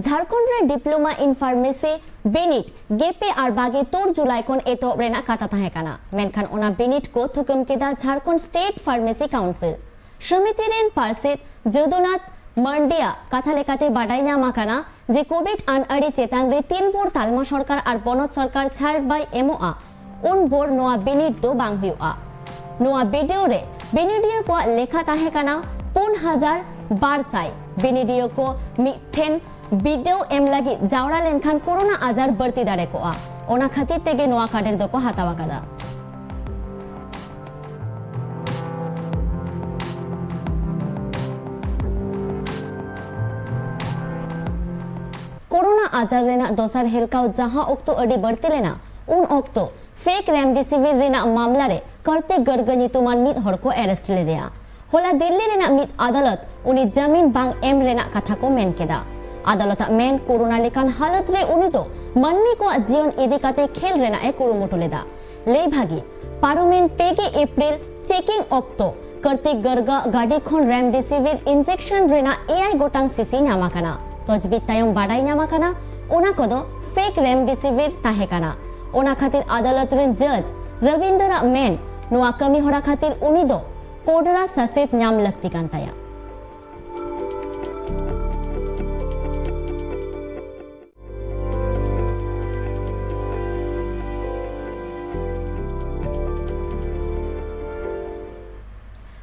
ᱡᱷᱟᱲᱠᱷᱚᱸᱰ ᱨᱮ ᱰᱤᱯᱞᱳᱢᱟ ᱤᱱ ᱯᱷᱟᱨᱢᱮᱥᱤ ᱵᱤᱱᱤᱰ ᱜᱮᱞ ᱯᱮ ᱟᱨ ᱵᱟᱜᱮ ᱛᱩᱨ ᱡᱩᱞᱟᱭ ᱠᱷᱚᱱ ᱮᱛᱚᱦᱚᱵ ᱨᱮᱱᱟᱜ ᱠᱟᱛᱷᱟ ᱛᱟᱦᱮᱸ ᱠᱟᱱᱟ, ᱢᱮᱱᱠᱷᱟᱱ ᱚᱱᱟ ᱵᱤᱱᱤᱰ ᱠᱚ ᱛᱷᱩᱠᱟᱹᱢ ᱠᱮᱫᱟ ᱡᱷᱟᱲᱠᱷᱚᱸᱰ ᱥᱴᱮᱴ ᱯᱷᱟᱨᱢᱮᱥᱤ ᱠᱟᱣᱩᱱᱥᱤᱞ᱾ ᱥᱚᱢᱤᱛᱤ ᱨᱮᱱ ᱯᱟᱨᱥᱮᱛ ᱡᱚᱫᱩᱱᱟᱛᱷ ᱢᱟᱱᱰᱤᱭᱟ ᱠᱟᱛᱷᱟ ᱞᱮᱠᱟᱛᱮ ᱵᱟᱰᱟᱭ ᱧᱟᱢ ᱟᱠᱟᱱᱟ ᱡᱮ ᱠᱳᱵᱷᱤᱰ ᱟᱹᱱ ᱟᱹᱨᱤ ᱪᱮᱛᱟᱱ ᱨᱮ ᱛᱤᱱ ᱵᱷᱳᱨ ᱛᱟᱞᱢᱟ ᱥᱚᱨᱠᱟᱨ ᱟᱨ ᱯᱚᱱᱚᱛ ᱥᱚᱨᱠᱟᱨ ᱪᱷᱟᱲ ᱵᱟᱭ ᱮᱢᱚᱜᱼᱟ, ᱩᱱ ᱵᱷᱳᱨ ᱱᱚᱣᱟ ᱵᱤᱱᱤᱰ ᱫᱚ ᱵᱟᱝ ᱦᱩᱭᱩᱜᱼᱟ᱾ ᱱᱚᱣᱟ ᱵᱤᱰᱟᱹᱣ ᱨᱮ ᱵᱤᱱᱤᱰᱤᱭᱟᱹ ᱠᱚᱣᱟᱜ ᱞᱮᱠᱷᱟ ᱛᱟᱦᱮᱸ ᱠᱟᱱᱟ ᱯᱩᱱ ᱦᱟᱡᱟᱨ ᱵᱟᱨ ᱥᱟᱭ᱾ ᱵᱤᱱᱤᱰᱤᱭᱟᱹ ᱠᱚ ᱢᱤᱫ ᱴᱷᱮᱱ ᱵᱤᱰᱟᱹᱣ ᱮᱢ ᱞᱟᱹᱜᱤᱫ ᱡᱟᱣᱨᱟ ᱞᱮᱱᱠᱷᱟᱱ ᱠᱳᱨᱳᱱᱟ ᱟᱡᱟᱨ ᱵᱟᱹᱲᱛᱤ ᱫᱟᱲᱮ ᱠᱚᱜᱼᱟ, ᱚᱱᱟ ᱠᱷᱟᱹᱛᱤᱨ ᱛᱮᱜᱮ ᱱᱚᱣᱟ ᱠᱟᱰᱮᱨ ᱫᱚᱠᱚ ᱦᱟᱛᱟᱣ ᱟᱠᱟᱫᱟ᱾ ᱠᱳᱨᱳᱱᱟ ᱟᱡᱟᱨ ᱨᱮᱱᱟᱜ ᱫᱚᱥᱟᱨ ᱦᱮᱞᱠᱟᱣ ᱡᱟᱦᱟᱸ ᱚᱠᱛᱚ ᱟᱹᱰᱤ ᱵᱟᱹᱲᱛᱤ ᱞᱮᱱᱟ, ᱩᱱ ᱚᱠᱛᱚ ᱯᱷᱮᱠ ᱨᱮᱢᱰᱮᱥᱤᱵᱷᱤᱨ ᱨᱮᱱᱟᱜ ᱢᱟᱢᱞᱟ ᱨᱮ ᱠᱟᱨᱛᱤᱠ ᱜᱟᱨᱜᱟ ᱧᱩᱛᱩᱢᱟᱱ ᱢᱤᱫ ᱦᱚᱲ ᱠᱚ ᱟᱨᱮᱥᱴ ᱞᱮᱫᱮᱭᱟ᱾ ᱦᱚᱞᱟ ᱫᱤᱞᱞᱤ ᱨᱮᱱᱟᱜ ᱢᱤᱫ ᱟᱫᱟᱞᱚᱛ ᱩᱱᱤ ᱡᱟᱢᱤᱱ ᱵᱟᱝ ᱮᱢ ᱨᱮᱱᱟᱜ ᱠᱟᱛᱷᱟ ᱠᱚ ᱢᱮᱱ ᱠᱮᱫᱟ᱾ ᱟᱫᱟᱞᱚᱛ ᱟᱜ ᱢᱮᱱ, ᱠᱳᱨᱳᱱᱟ ᱞᱮᱠᱟᱱ ᱦᱟᱞᱚᱛ ᱨᱮ ᱩᱱᱤ ᱫᱚ ᱢᱟᱹᱱᱢᱤ ᱠᱚᱣᱟᱜ ᱡᱤᱭᱚᱱ ᱤᱫᱤ ᱠᱟᱛᱮ ᱠᱷᱮᱞ ᱨᱮᱱᱟᱜ ᱮ ᱠᱩᱨᱩᱢᱩᱴᱩ ᱞᱮᱫᱟ᱾ ᱞᱟᱹᱭ ᱵᱷᱟᱹᱜᱤ, ᱯᱟᱨᱚᱢᱮᱱ ᱯᱮ ᱜᱮ ᱮᱯᱨᱤᱞ ᱪᱮᱠᱤᱝ ᱚᱠᱛᱚ ᱠᱟᱨᱛᱤᱠ ᱜᱟᱨᱜᱟ ᱜᱟᱹᱰᱤ ᱠᱷᱚᱱ ᱨᱮᱢᱰᱮᱥᱤᱵᱷᱤᱨ ᱤᱱᱡᱮᱠᱥᱚᱱ ᱨᱮᱱᱟᱜ ᱮᱭᱟᱭ ᱜᱚᱴᱟᱝ ᱥᱤᱥᱤ ᱧᱟᱢ ᱟᱠᱟᱱᱟ᱾ ᱛᱚᱡᱵᱤᱡ ᱛᱟᱭᱚᱢ ᱵᱟᱰᱟᱭ ᱧᱟᱢ ᱟᱠᱟᱱᱟ, ᱚᱱᱟ ᱠᱚᱫᱚ ᱯᱷᱮᱠ ᱨᱮᱢᱰᱮᱥᱤᱵᱷᱤᱨ ᱛᱟᱦᱮᱸ ᱠᱟᱱᱟ᱾ ᱚᱱᱟ ᱠᱷᱟᱹᱛᱤᱨ ᱟᱫᱟᱞᱚᱛ ᱨᱮᱱ ᱡᱟᱡᱽ ᱨᱚᱵᱤᱱᱫᱚᱨᱟᱜ ᱢᱮᱱ, ᱱᱚᱣᱟ ᱠᱟᱹᱢᱤ ᱦᱚᱨᱟ ᱠᱷᱟᱹᱛᱤᱨ ᱩᱱᱤ ᱫᱚ ᱠᱚᱰᱨᱟ ᱥᱟᱥᱮᱛ ᱧᱟᱢ ᱞᱟᱹᱠᱛᱤ ᱠᱟᱱ ᱛᱟᱭᱟ᱾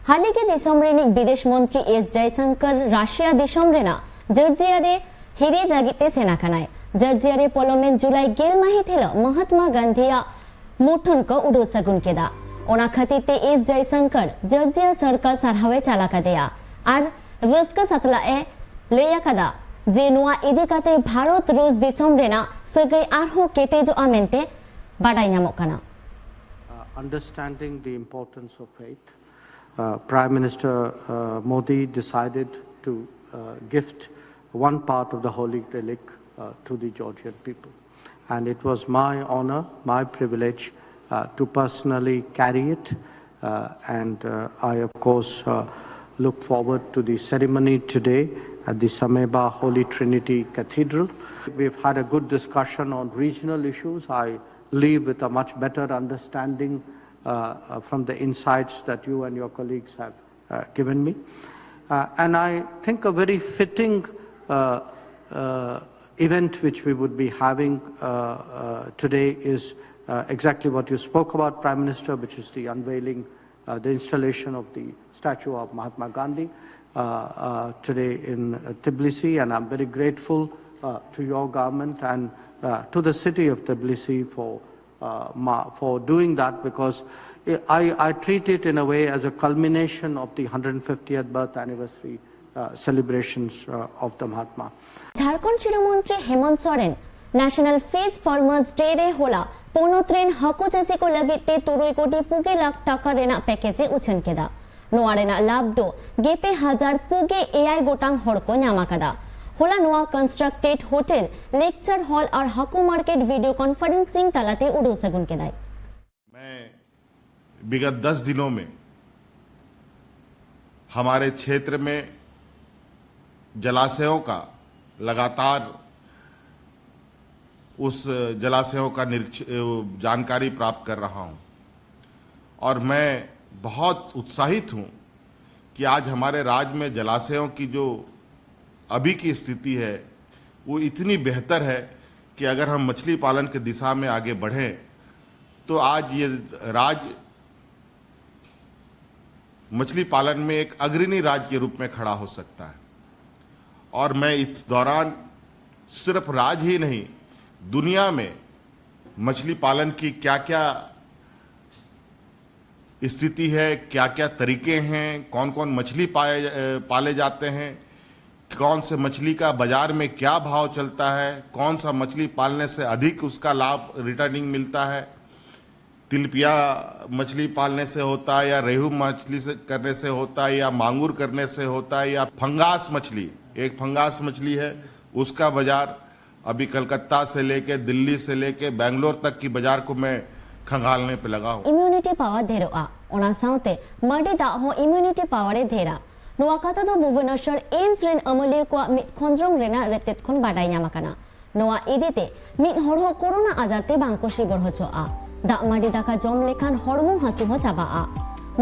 ᱦᱟᱹᱞᱤ ᱜᱮ ᱫᱤᱥᱚᱢ ᱨᱤᱱᱤᱡ ᱵᱤᱫᱮᱥ ᱢᱚᱱᱛᱨᱤ ᱮᱥ ᱡᱚᱭᱥᱚᱝᱠᱚᱨ ᱨᱟᱥᱤᱭᱟ ᱫᱤᱥᱚᱢ ᱨᱮᱱᱟᱜ ᱡᱚᱨᱡᱤᱭᱟ ᱨᱮ ᱦᱤᱨᱤ ᱞᱟᱹᱜᱤᱫ ᱛᱮ ᱥᱮᱱ ᱟᱠᱟᱱᱟᱭ᱾ ᱡᱚᱨᱡᱤᱭᱟ ᱨᱮ ᱯᱚᱞᱚᱢᱮᱱ ᱡᱩᱞᱟᱭ ᱜᱮᱞ ᱢᱟᱹᱦᱤᱛ ᱦᱤᱞᱚᱜ ᱢᱚᱦᱟᱛᱢᱟ ᱜᱟᱱᱫᱷᱤᱭᱟᱜ ᱢᱩᱴᱷᱟᱹᱱ ᱠᱚ ᱩᱰᱟᱹᱣ ᱥᱟᱹᱜᱩᱱ ᱠᱮᱫᱟ᱾ ᱚᱱᱟ ᱠᱷᱟᱹᱛᱤᱨ ᱛᱮ ᱮᱥ ᱡᱚᱭᱥᱚᱝᱠᱚᱨ ᱡᱚᱨᱡᱤᱭᱟ ᱥᱚᱨᱠᱟᱨ ᱥᱟᱨᱦᱟᱣ ᱮ ᱪᱟᱞ ᱟᱠᱟᱫᱮᱭᱟ ᱟᱨ ᱨᱟᱹᱥᱠᱟᱹ ᱥᱟᱛᱞᱟᱜ ᱮ ᱞᱟᱹᱭ ᱟᱠᱟᱫᱟ ᱡᱮ ᱱᱚᱣᱟ ᱤᱫᱤ ᱠᱟᱛᱮ ᱵᱷᱟᱨᱚᱛ ᱨᱩᱥ ᱫᱤᱥᱚᱢ ᱨᱮᱱᱟᱜ ᱥᱟᱹᱜᱟᱹᱭ ᱟᱨᱦᱚᱸ ᱠᱮᱴᱮᱡᱚᱜᱼᱟ ᱢᱮᱱᱛᱮ ᱵᱟᱰᱟᱭ ᱧᱟᱢᱚᱜ ᱠᱟᱱᱟ᱾ Uh, understanding the importance of faith, uh, Prime Minister uh, Modi decided to uh, gift one part of the holy relic uh, to the Georgian people. And it was my honor, my privilege uh, to personally carry it. Uh, and uh, I, of course, uh, look forward to the ceremony today at the Sameba Holy Trinity Cathedral. We've had a good discussion on regional issues. I leave with a much better understanding uh, uh, from the insights that you and your colleagues have uh, given me. Uh, and I think a very fitting uh, uh, event which we would be having uh, uh, today is uh, exactly what you spoke about, Prime Minister, which is the unveiling, uh, the installation of the statue of Mahatma Gandhi uh, uh, today in uh, Tbilisi. And I'm very grateful uh, to your government and uh, to the city of Tbilisi for uh, ma- for doing that, because I, I treat it in a way as a culmination of the hundred fiftieth birth anniversary uh, celebrations uh, of the Mahatma. Jharkhand ᱥᱤᱨᱟᱹ ᱢᱚᱱᱛᱨᱤ Hemant Soren national fees ᱯᱷᱟᱨᱢᱟᱨᱥ ᱰᱮ ᱨᱮ ᱦᱚᱞᱟ ᱯᱚᱱᱚᱛ ᱨᱮᱱ ᱦᱟᱹᱠᱩ ᱪᱟᱹᱥᱤ ᱠᱚ ᱞᱟᱹᱜᱤᱫ ᱛᱮ ᱛᱩᱨᱩᱭ ᱠᱳᱴᱤ ᱯᱩᱜᱮ ᱞᱟᱠᱷ ᱴᱟᱠᱟ ᱨᱮᱱᱟᱜ ᱯᱮᱠᱮᱡᱽ ᱮ ᱩᱪᱷᱟᱹᱱ ᱠᱮᱫᱟ᱾ ᱱᱚᱣᱟ ᱨᱮᱱᱟᱜ ᱞᱟᱵᱷ ᱫᱚ ᱜᱮᱯᱮ ᱦᱟᱡᱟᱨ ᱯᱩᱜᱮ ᱮᱭᱟᱭ ᱜᱚᱴᱟᱝ ᱦᱚᱲ ᱠᱚ ᱧᱟᱢ ᱟᱠᱟᱫᱟ᱾ ᱦᱚᱞᱟ ᱱᱚᱣᱟ ᱠᱚᱱᱥᱴᱨᱟᱠᱴᱮᱰ ᱦᱳᱴᱮᱞ, ᱞᱮᱠᱪᱟᱨ ᱦᱚᱞ ᱟᱨ ᱦᱟᱹᱠᱩ ᱢᱟᱨᱠᱮᱴ ᱵᱷᱤᱰᱤᱭᱳ ᱠᱚᱱᱯᱷᱟᱨᱮᱱᱥᱤᱝ ᱛᱟᱞᱟᱛᱮ ᱩᱰᱟᱹᱣ ᱥᱟᱹᱜᱩᱱ ᱠᱮᱫᱟᱭ᱾ मैं विगत दस दिनों में हमारे क्षेत्र में जलाशयों का लगातार उस जलाशयों का निरीक्ष जानकारी प्राप्त कर रहा हूँ। और मैं बहुत उत्साहित हूँ कि आज हमारे राज्य में जलाशयों की जो अभी की स्थिति है, वो इतनी बेहतर है कि अगर हम मछली पालन की दिशा में आगे बढ़ें, तो आज ये राज्य मछली पालन में एक अग्रणी राज्य के रूप में खड़ा हो सकता है। और मैं इस दौरान सिर्फ राज्य ही नहीं, दुनिया में मछली पालन की क्या-क्या स्थिति है, क्या-क्या तरीके हैं, कौन-कौन मछली पाए, अ, पाले जाते हैं, कौन से मछली का बाजार में क्या भाव चलता है, कौन सा मछली पालने से अधिक उसका लाभ, रिटर्निंग मिलता है, तिलपिया मछली पालने से होता है या रेहू मछली से करने से होता है या मांगुर करने से होता है या फंगास मछली, एक फंगास मछली है, उसका बाजार अभी कलकत्ता से लेके, दिल्ली से लेके बैंगलोर तक की बाजार को मैं खंगालने पे लगा हूँ। ᱤᱢᱤᱭᱩᱱᱤᱴᱤ ᱯᱟᱣᱟᱨ ᱰᱷᱮᱨᱚᱜᱼᱟ᱾ ᱚᱱᱟ ᱥᱟᱶᱛᱮ ᱢᱟᱹᱰᱤ ᱫᱟᱜ ᱦᱚᱸ ᱤᱢᱤᱭᱩᱱᱤᱴᱤ ᱯᱟᱣᱟᱨ ᱮ ᱰᱷᱮᱨᱟ᱾ ᱱᱚᱣᱟ ᱠᱟᱛᱷᱟ ᱫᱚ ᱵᱷᱩᱵᱚᱱᱮᱥᱚᱨ ᱮᱢᱥ ᱨᱮᱱ ᱟᱹᱢᱟᱹᱞᱤᱭᱟᱹ ᱠᱚᱣᱟᱜ ᱢᱤᱫ ᱠᱷᱚᱸᱫᱽᱨᱚᱝ ᱨᱮᱱᱟᱜ ᱨᱮᱛᱮᱫ ᱠᱷᱚᱱ ᱵᱟᱰᱟᱭ ᱧᱟᱢ ᱟᱠᱟᱱᱟ᱾ ᱱᱚᱣᱟ ᱤᱫᱤᱛᱮ ᱢᱤᱫ ᱦᱚᱲ ᱦᱚᱸ ᱠᱳᱨᱳᱱᱟ ᱟᱡᱟᱨ ᱛᱮ ᱵᱟᱝ ᱠᱚ ᱥᱤᱵᱚᱨ ᱦᱚᱪᱚᱜᱼᱟ᱾ ᱫᱟᱜ ᱢᱟᱹᱰᱤ ᱫᱟᱠᱟ ᱡᱚᱢ ᱞᱮᱠᱷᱟᱱ ᱦᱚᱲᱢᱚ ᱦᱟᱹᱥᱩ ᱦᱚᱸ ᱪᱟᱵᱟᱜᱼᱟ᱾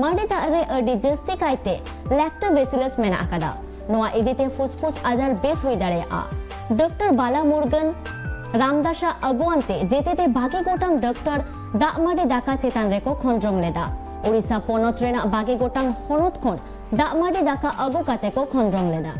ᱢᱟᱹᱰᱤ ᱫᱟᱜ ᱨᱮ ᱟᱹᱰᱤ ᱡᱟᱹᱥᱛᱤ ᱠᱟᱭᱛᱮ ᱞᱮᱠᱴᱳᱵᱮᱥᱤᱞᱟᱥ ᱢᱮᱱᱟᱜ ᱟᱠᱟᱫᱟ᱾ ᱱᱚᱣᱟ ᱤᱫᱤᱛᱮ ᱯᱷᱩᱥᱯᱷᱩᱥ ᱟᱡᱟᱨ ᱵᱮᱥ ᱦᱩᱭ ᱫᱟᱲᱮᱭᱟᱜᱼᱟ᱾ ᱰᱚᱠᱴᱚᱨ ᱵᱟᱞᱟ ᱢᱩᱨᱜᱟᱱ ᱨᱟᱢᱫᱟᱥᱟᱜ ᱟᱹᱜᱩᱣᱟᱹᱱ ᱛᱮ ᱡᱮᱛᱮᱛᱮ ᱵᱷᱟᱜᱮ ᱜᱚᱴᱟᱝ ᱰᱚᱠᱴᱚᱨ ᱫᱟᱜ ᱢᱟᱹᱰᱤ ᱫᱟᱠᱟ ᱪᱮᱛᱟᱱ ᱨᱮᱠᱚ ᱠᱷᱚᱸᱫᱽᱨᱚᱝ ᱞᱮᱫᱟ᱾ ᱳᱰᱤᱥᱟ ᱯᱚᱱᱚᱛ ᱨᱮᱱᱟᱜ ᱵᱟᱜᱮ ᱜᱚᱴᱟᱝ ᱦᱚᱱᱚᱛ ᱠᱷᱚᱱ ᱫᱟᱜ ᱢᱟᱹᱰᱤ ᱫᱟᱠᱟ ᱟᱹᱜᱩ ᱠᱟᱛᱮ ᱠᱚ ᱠᱷᱚᱸᱫᱽᱨᱚᱝ ᱞᱮᱫᱟ᱾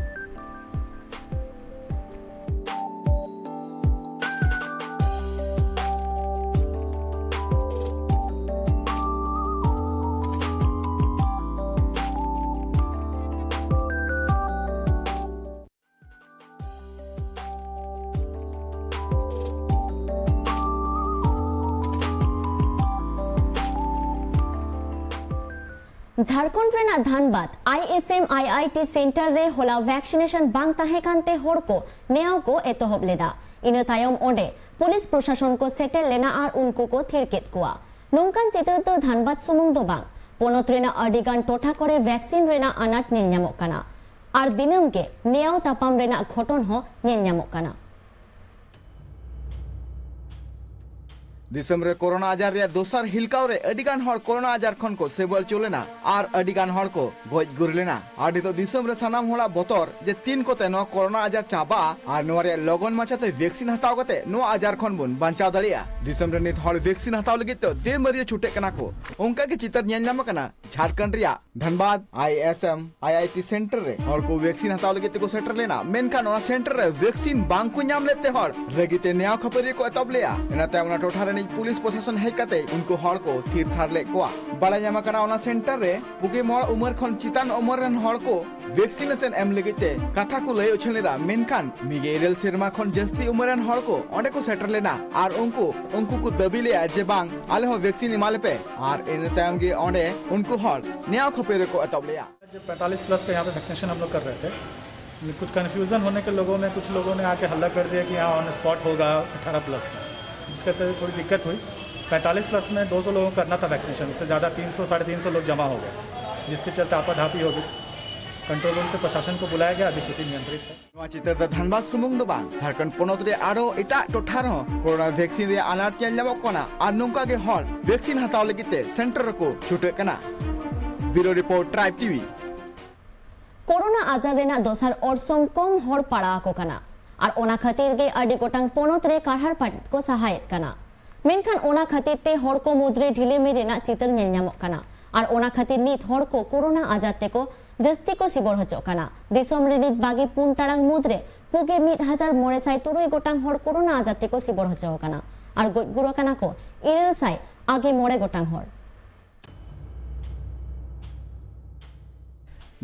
ᱡᱷᱟᱲᱠᱷᱚᱸᱰ ᱨᱮᱱᱟᱜ Dhanbad I S M I I T centre ᱨᱮ ᱦᱚᱞᱟ ᱵᱷᱮᱠᱥᱤᱱᱮᱥᱚᱱ ᱵᱟᱝ ᱛᱟᱦᱮᱸ ᱠᱟᱱᱛᱮ ᱦᱚᱲ ᱠᱚ ᱱᱮᱭᱟᱣ ᱠᱚ ᱮᱛᱚᱦᱚᱵ ᱞᱮᱫᱟ᱾ ᱤᱱᱟᱹ ᱛᱟᱭᱚᱢ ᱚᱸᱰᱮ ᱯᱩᱞᱤᱥ ᱯᱨᱚᱥᱟᱥᱚᱱ ᱠᱚ ᱥᱮᱴᱮᱨ ᱞᱮᱱᱟ ᱟᱨ ᱩᱱᱠᱩ ᱠᱚ ᱛᱷᱤᱨ ᱠᱮᱫ ᱠᱚᱣᱟ᱾ ᱱᱚᱝᱠᱟᱱ ᱪᱤᱛᱟᱹᱨ ᱫᱚ ᱫᱷᱟᱱᱵᱟᱫᱽ ᱥᱩᱢᱩᱝ ᱫᱚ ᱵᱟᱝ, ᱯᱚᱱᱚᱛ ᱨᱮᱱᱟᱜ ᱟᱹᱰᱤ ᱜᱟᱱ ᱴᱚᱴᱷᱟ ᱠᱚᱨᱮ ᱵᱷᱮᱠᱥᱤᱱ ᱨᱮᱱᱟᱜ ᱟᱱᱟᱴ ᱧᱮᱞ ᱧᱟᱢᱚᱜ ᱠᱟᱱᱟ ᱟᱨ ᱫᱤᱱᱟᱹᱢ ᱜᱮ ᱱᱮᱭᱟᱣ ᱛᱟᱯᱟᱢ ᱨᱮᱱᱟᱜ ᱜᱷᱚᱴᱚᱱ ᱦᱚᱸ ᱧᱮᱞ ᱧᱟᱢᱚᱜ ᱠᱟᱱᱟ᱾ ᱫᱤᱥᱚᱢ ᱨᱮ ᱠᱳᱨᱳᱱᱟ ᱟᱡᱟᱨ ᱨᱮᱭᱟᱜ ᱫᱚᱥᱟᱨ ᱦᱤᱞᱠᱟᱣ ᱨᱮ ᱟᱹᱰᱤ ᱜᱟᱱ ᱦᱚᱲ ᱠᱳᱨᱳᱱᱟ ᱟᱡᱟᱨ ᱠᱷᱚᱱ ᱠᱚ ᱥᱮᱵᱟ ᱦᱚᱪᱚ ᱞᱮᱱᱟ ᱟᱨ ᱟᱹᱰᱤ ᱜᱟᱱ ᱦᱚᱲ ᱠᱚ ᱜᱚᱡ ᱜᱩᱨ ᱞᱮᱱᱟ᱾ ᱟᱨ ᱱᱤᱛᱚᱜ ᱫᱤᱥᱚᱢ ᱨᱮ ᱥᱟᱱᱟᱢ ᱦᱚᱲᱟᱜ ᱵᱚᱛᱚᱨ ᱡᱮ ᱛᱤᱱ ᱠᱚᱛᱮ ᱱᱚᱣᱟ ᱠᱳᱨᱳᱱᱟ ᱟᱡᱟᱨ ᱪᱟᱵᱟᱜᱼᱟ ᱟᱨ ᱱᱚᱣᱟ ᱨᱮᱭᱟᱜ ᱞᱚᱜᱚᱱ ᱢᱟᱪᱷᱟᱛᱮ ᱵᱷᱮᱠᱥᱤᱱ ᱦᱟᱛᱟᱣ ᱠᱟᱛᱮ ᱱᱚᱣᱟ ᱟᱡᱟᱨ ᱠᱷᱚᱱ ᱵᱚᱱ ᱵᱟᱧᱪᱟᱣ ᱫᱟᱲᱮᱭᱟᱜᱼᱟ᱾ ᱫᱤᱥᱚᱢ ᱨᱮ ᱱᱤᱛ ᱦᱚᱲ ᱵᱷᱮᱠᱥᱤᱱ ᱦᱟᱛᱟᱣ ᱞᱟᱹᱜᱤᱫ ᱛᱮ ᱫᱮᱢᱟᱹᱨᱤᱭᱟᱹ ᱪᱷᱩᱴᱟᱹᱜ ᱠᱟᱱᱟ ᱠᱚ᱾ ᱚᱱᱠᱟ ᱜᱮ ᱪᱤᱛᱟᱹᱨ ᱧᱮᱞ ᱧᱟᱢ ᱟᱠᱟᱱᱟ ᱡᱷᱟᱲᱠᱷᱚᱸᱰ ᱨᱮᱭᱟᱜ ᱫᱷᱟᱱᱵᱟᱫ ᱟᱭ S M I I T centre ᱨᱮ᱾ ᱦᱚᱲ ᱠᱚ ᱵᱷᱮᱠᱥᱤᱱ ᱦᱟᱛᱟᱣ ᱞᱟᱹᱜᱤᱫ ᱛᱮᱠᱚ ᱥᱮᱴᱮᱨ ᱞᱮᱱᱟ, ᱢᱮᱱᱠᱷᱟᱱ ᱚᱱᱟ ᱥᱮᱱᱴᱟᱨ ᱨᱮ ᱵᱷᱮᱠᱥᱤᱱ ᱵᱟᱝ ᱠᱚ ᱧᱟᱢ ᱞᱮᱫ ᱛᱮ ᱦᱚᱲ ᱨᱟᱹᱜᱤ ᱛᱮ ᱱᱮᱭᱟᱣ ᱠᱷᱟᱹᱯᱟᱹᱨᱤ ᱠᱚ ᱮᱛᱚᱦᱚᱵ ᱞᱮᱫᱼᱟ᱾ ᱤᱱᱟᱹ ᱛᱟᱭᱚᱢ ᱚᱱᱟ ᱴᱚᱴᱷᱟ ᱨᱤᱱᱤᱡ ᱯᱩᱞᱤᱥ ᱯᱨᱚᱥᱟᱥᱚᱱ ᱦᱮᱡ ᱠᱟᱛᱮ ᱩᱱᱠᱩ ᱦᱚᱲ ᱠᱚ ᱛᱷᱤᱨ ᱛᱷᱟᱨ ᱞᱮᱫ ᱠᱚᱣᱟ᱾ ᱵᱟᱲᱟᱭ ᱧᱟᱢ ᱟᱠᱟᱱᱟ, ᱚᱱᱟ ᱥᱮᱱᱴᱟᱨ ᱨᱮ ᱯᱩᱜᱮ ᱢᱚᱬᱮ ᱩᱢᱮᱨ ᱠᱷᱚᱱ ᱪᱮᱛᱟᱱ ᱩᱢᱮᱨ ᱨᱮᱱ ᱦᱚᱲ ᱠᱚ ᱵᱷᱮᱠᱥᱤᱱᱮᱥᱚᱱ ᱮᱢ ᱞᱟᱹᱜᱤᱫ ᱛᱮ ᱠᱟᱛᱷᱟ ᱠᱚ ᱞᱟᱹᱭ ᱩᱪᱷᱟᱹᱱ ᱞᱮᱫᱟ, ᱢᱮᱱᱠᱷᱟᱱ ᱢᱤᱫ ᱜᱮᱞ ᱤᱨᱟᱹᱞ ᱥᱮᱨᱢᱟ ᱠᱷᱚᱱ ᱡᱟᱹᱥᱛᱤ ᱩᱢᱮᱨ ᱨᱮᱱ ᱦᱚᱲ ᱠᱚ ᱚᱸᱰᱮ ᱠᱚ ᱥᱮᱴᱮᱨ ᱞᱮᱱᱟ ᱟᱨ ᱩᱱᱠᱩ, ᱩᱱᱠᱩ ᱠᱚ ᱫᱟᱹᱵᱤ ᱞᱮᱫᱼᱟ ᱡᱮ, "ᱵᱟᱝ, ᱟᱞᱮ ᱦᱚᱸ ᱵᱷᱮᱠᱥᱤᱱ ᱮᱢᱟ ᱞᱮᱯᱮ", ᱟᱨ ᱤᱱᱟᱹ ᱛᱟᱭᱚᱢ ᱜᱮ ᱚᱸᱰᱮ ᱩᱱᱠᱩ ᱦᱚᱲ ᱱᱮᱭᱟᱣ ᱠᱷᱟᱹᱯᱟᱹᱨᱤ ᱠᱚ ᱮᱛᱚᱦᱚᱵ ᱞᱮᱫᱼᱟ᱾ जब पैंतालीस प्लस का यहाँ पे वैक्सीनेशन हम लोग कर रहे थे, कुछ कन्फ्यूज़न होने के लोगों में कुछ लोगों ने आके हल्ला कर दिया कि यहाँ ऑन स्पॉट होगा अठारह प्लस का, जिसके तहत थोड़ी दिक्कत हुई। पैंतालीस प्लस में दो सौ लोगों को करना था वैक्सीनेशन, इससे ज़्यादा तीन सौ, साढ़े तीन सौ लोग जमा हो गए, जिसके चलते आपाधापी हो गई। कंट्रोल रूम से प्रशासन को बुलाया गया, अभी स्थिति नियंत्रित है। ᱱᱚᱣᱟ ᱪᱤᱛᱟᱹᱨ ᱫᱚ ᱫᱷᱟᱱᱵᱟᱫᱽ ᱥᱩᱢᱩᱝ ᱫᱚ ᱵᱟᱝ, ᱡᱷᱟᱲᱠᱷᱚᱸᱰ ᱯᱚᱱᱚᱛ ᱨᱮ ᱟᱨᱚ ᱮᱴᱟᱜ ᱴᱚᱴᱷᱟ ᱨᱮᱦᱚᱸ ᱠᱳᱨᱳᱱᱟ ᱵᱷᱮᱠᱥᱤᱱ ᱨᱮᱭᱟᱜ ᱟᱱᱟᱴ ᱧᱮᱞ ᱧᱟᱢᱚᱜ ᱠᱟᱱᱟ ᱟᱨ ᱱᱚᱝᱠᱟ ᱜᱮ ᱦᱚᱲ ᱵᱷᱮᱠᱥᱤᱱ ᱦᱟᱛᱟᱣ ᱞᱟᱹᱜᱤᱫ ᱛᱮ ᱥᱮᱱᱴᱟᱨ ᱨᱮᱠᱚ ᱪᱷᱩᱴᱟᱹᱜ ᱠᱟᱱᱟ᱾ ᱵᱤᱭᱩᱨᱳ ᱨᱤᱯᱳᱨᱴ, ᱴᱨᱟᱭᱤᱵᱽ ᱴᱤᱵᱷᱤ᱾ ᱠᱳᱨᱳᱱᱟ ᱟᱡᱟᱨ ᱨᱮᱱᱟᱜ ᱫᱚᱥᱟᱨ ᱚᱨᱥᱚᱝ ᱠᱚᱢ ᱦᱚᱲ ᱯᱟᱲᱟᱣ ᱟᱠᱚ ᱠᱟᱱᱟ ᱟᱨ ᱚᱱᱟ ᱠᱷᱟᱹᱛᱤᱨ ᱜᱮ ᱟᱹᱰᱤ ᱜᱚᱴᱟᱝ ᱯᱚᱱᱚᱛ ᱨᱮ ᱠᱟᱨᱦᱟᱲ ᱯᱟᱹᱴᱤᱛ ᱠᱚ ᱥᱟᱦᱟᱭᱮᱫ ᱠᱟᱱᱟ᱾ ᱢᱮᱱᱠᱷᱟᱱ ᱚᱱᱟ ᱠᱷᱟᱹᱛᱤᱨ ᱛᱮ ᱦᱚᱲ ᱠᱚ ᱢᱩᱫᱽᱨᱮ ᱰᱷᱤᱞᱟᱹᱢᱤ ᱨᱮᱱᱟᱜ ᱪᱤᱛᱟᱹᱨ ᱧᱮᱞ ᱧᱟᱢᱚᱜ ᱠᱟᱱᱟ ᱟᱨ ᱚᱱᱟ ᱠᱷᱟᱹᱛᱤᱨ ᱱᱤᱛ ᱦᱚᱲ ᱠᱚ ᱠᱳᱨᱳᱱᱟ ᱟᱡᱟᱨ ᱛᱮᱠᱚ ᱡᱟᱹᱥᱛᱤ ᱠᱚ ᱥᱤᱵᱚᱲ ᱦᱚᱪᱚᱜ ᱠᱟᱱᱟ᱾ ᱫᱤᱥᱚᱢ ᱨᱮ ᱱᱤᱛ ᱵᱟᱜᱮ ᱯᱩᱱ ᱴᱟᱲᱟᱝ ᱢᱩᱫᱽᱨᱮ ᱯᱩᱜᱮ ᱢᱤᱫ ᱦᱟᱡᱟᱨ ᱢᱚᱬᱮ ᱥᱟᱭ ᱛᱩᱨᱩᱭ ᱜᱚᱴᱟᱝ ᱦᱚᱲ ᱠᱳᱨᱳᱱᱟ ᱟᱡᱟᱨ ᱛᱮᱠᱚ ᱥᱤᱵᱚᱲ ᱦᱚᱪᱚ ᱟᱠᱟᱱᱟ ᱟᱨ ᱜᱚᱡ ᱜᱩᱨ ᱟᱠᱟᱱᱟ ᱠᱚ ᱤᱨᱟᱹᱞ ᱥᱟᱭ ᱟᱜᱮ ᱢᱚᱬᱮ ᱜᱚᱴᱟᱝ ᱦᱚᱲ᱾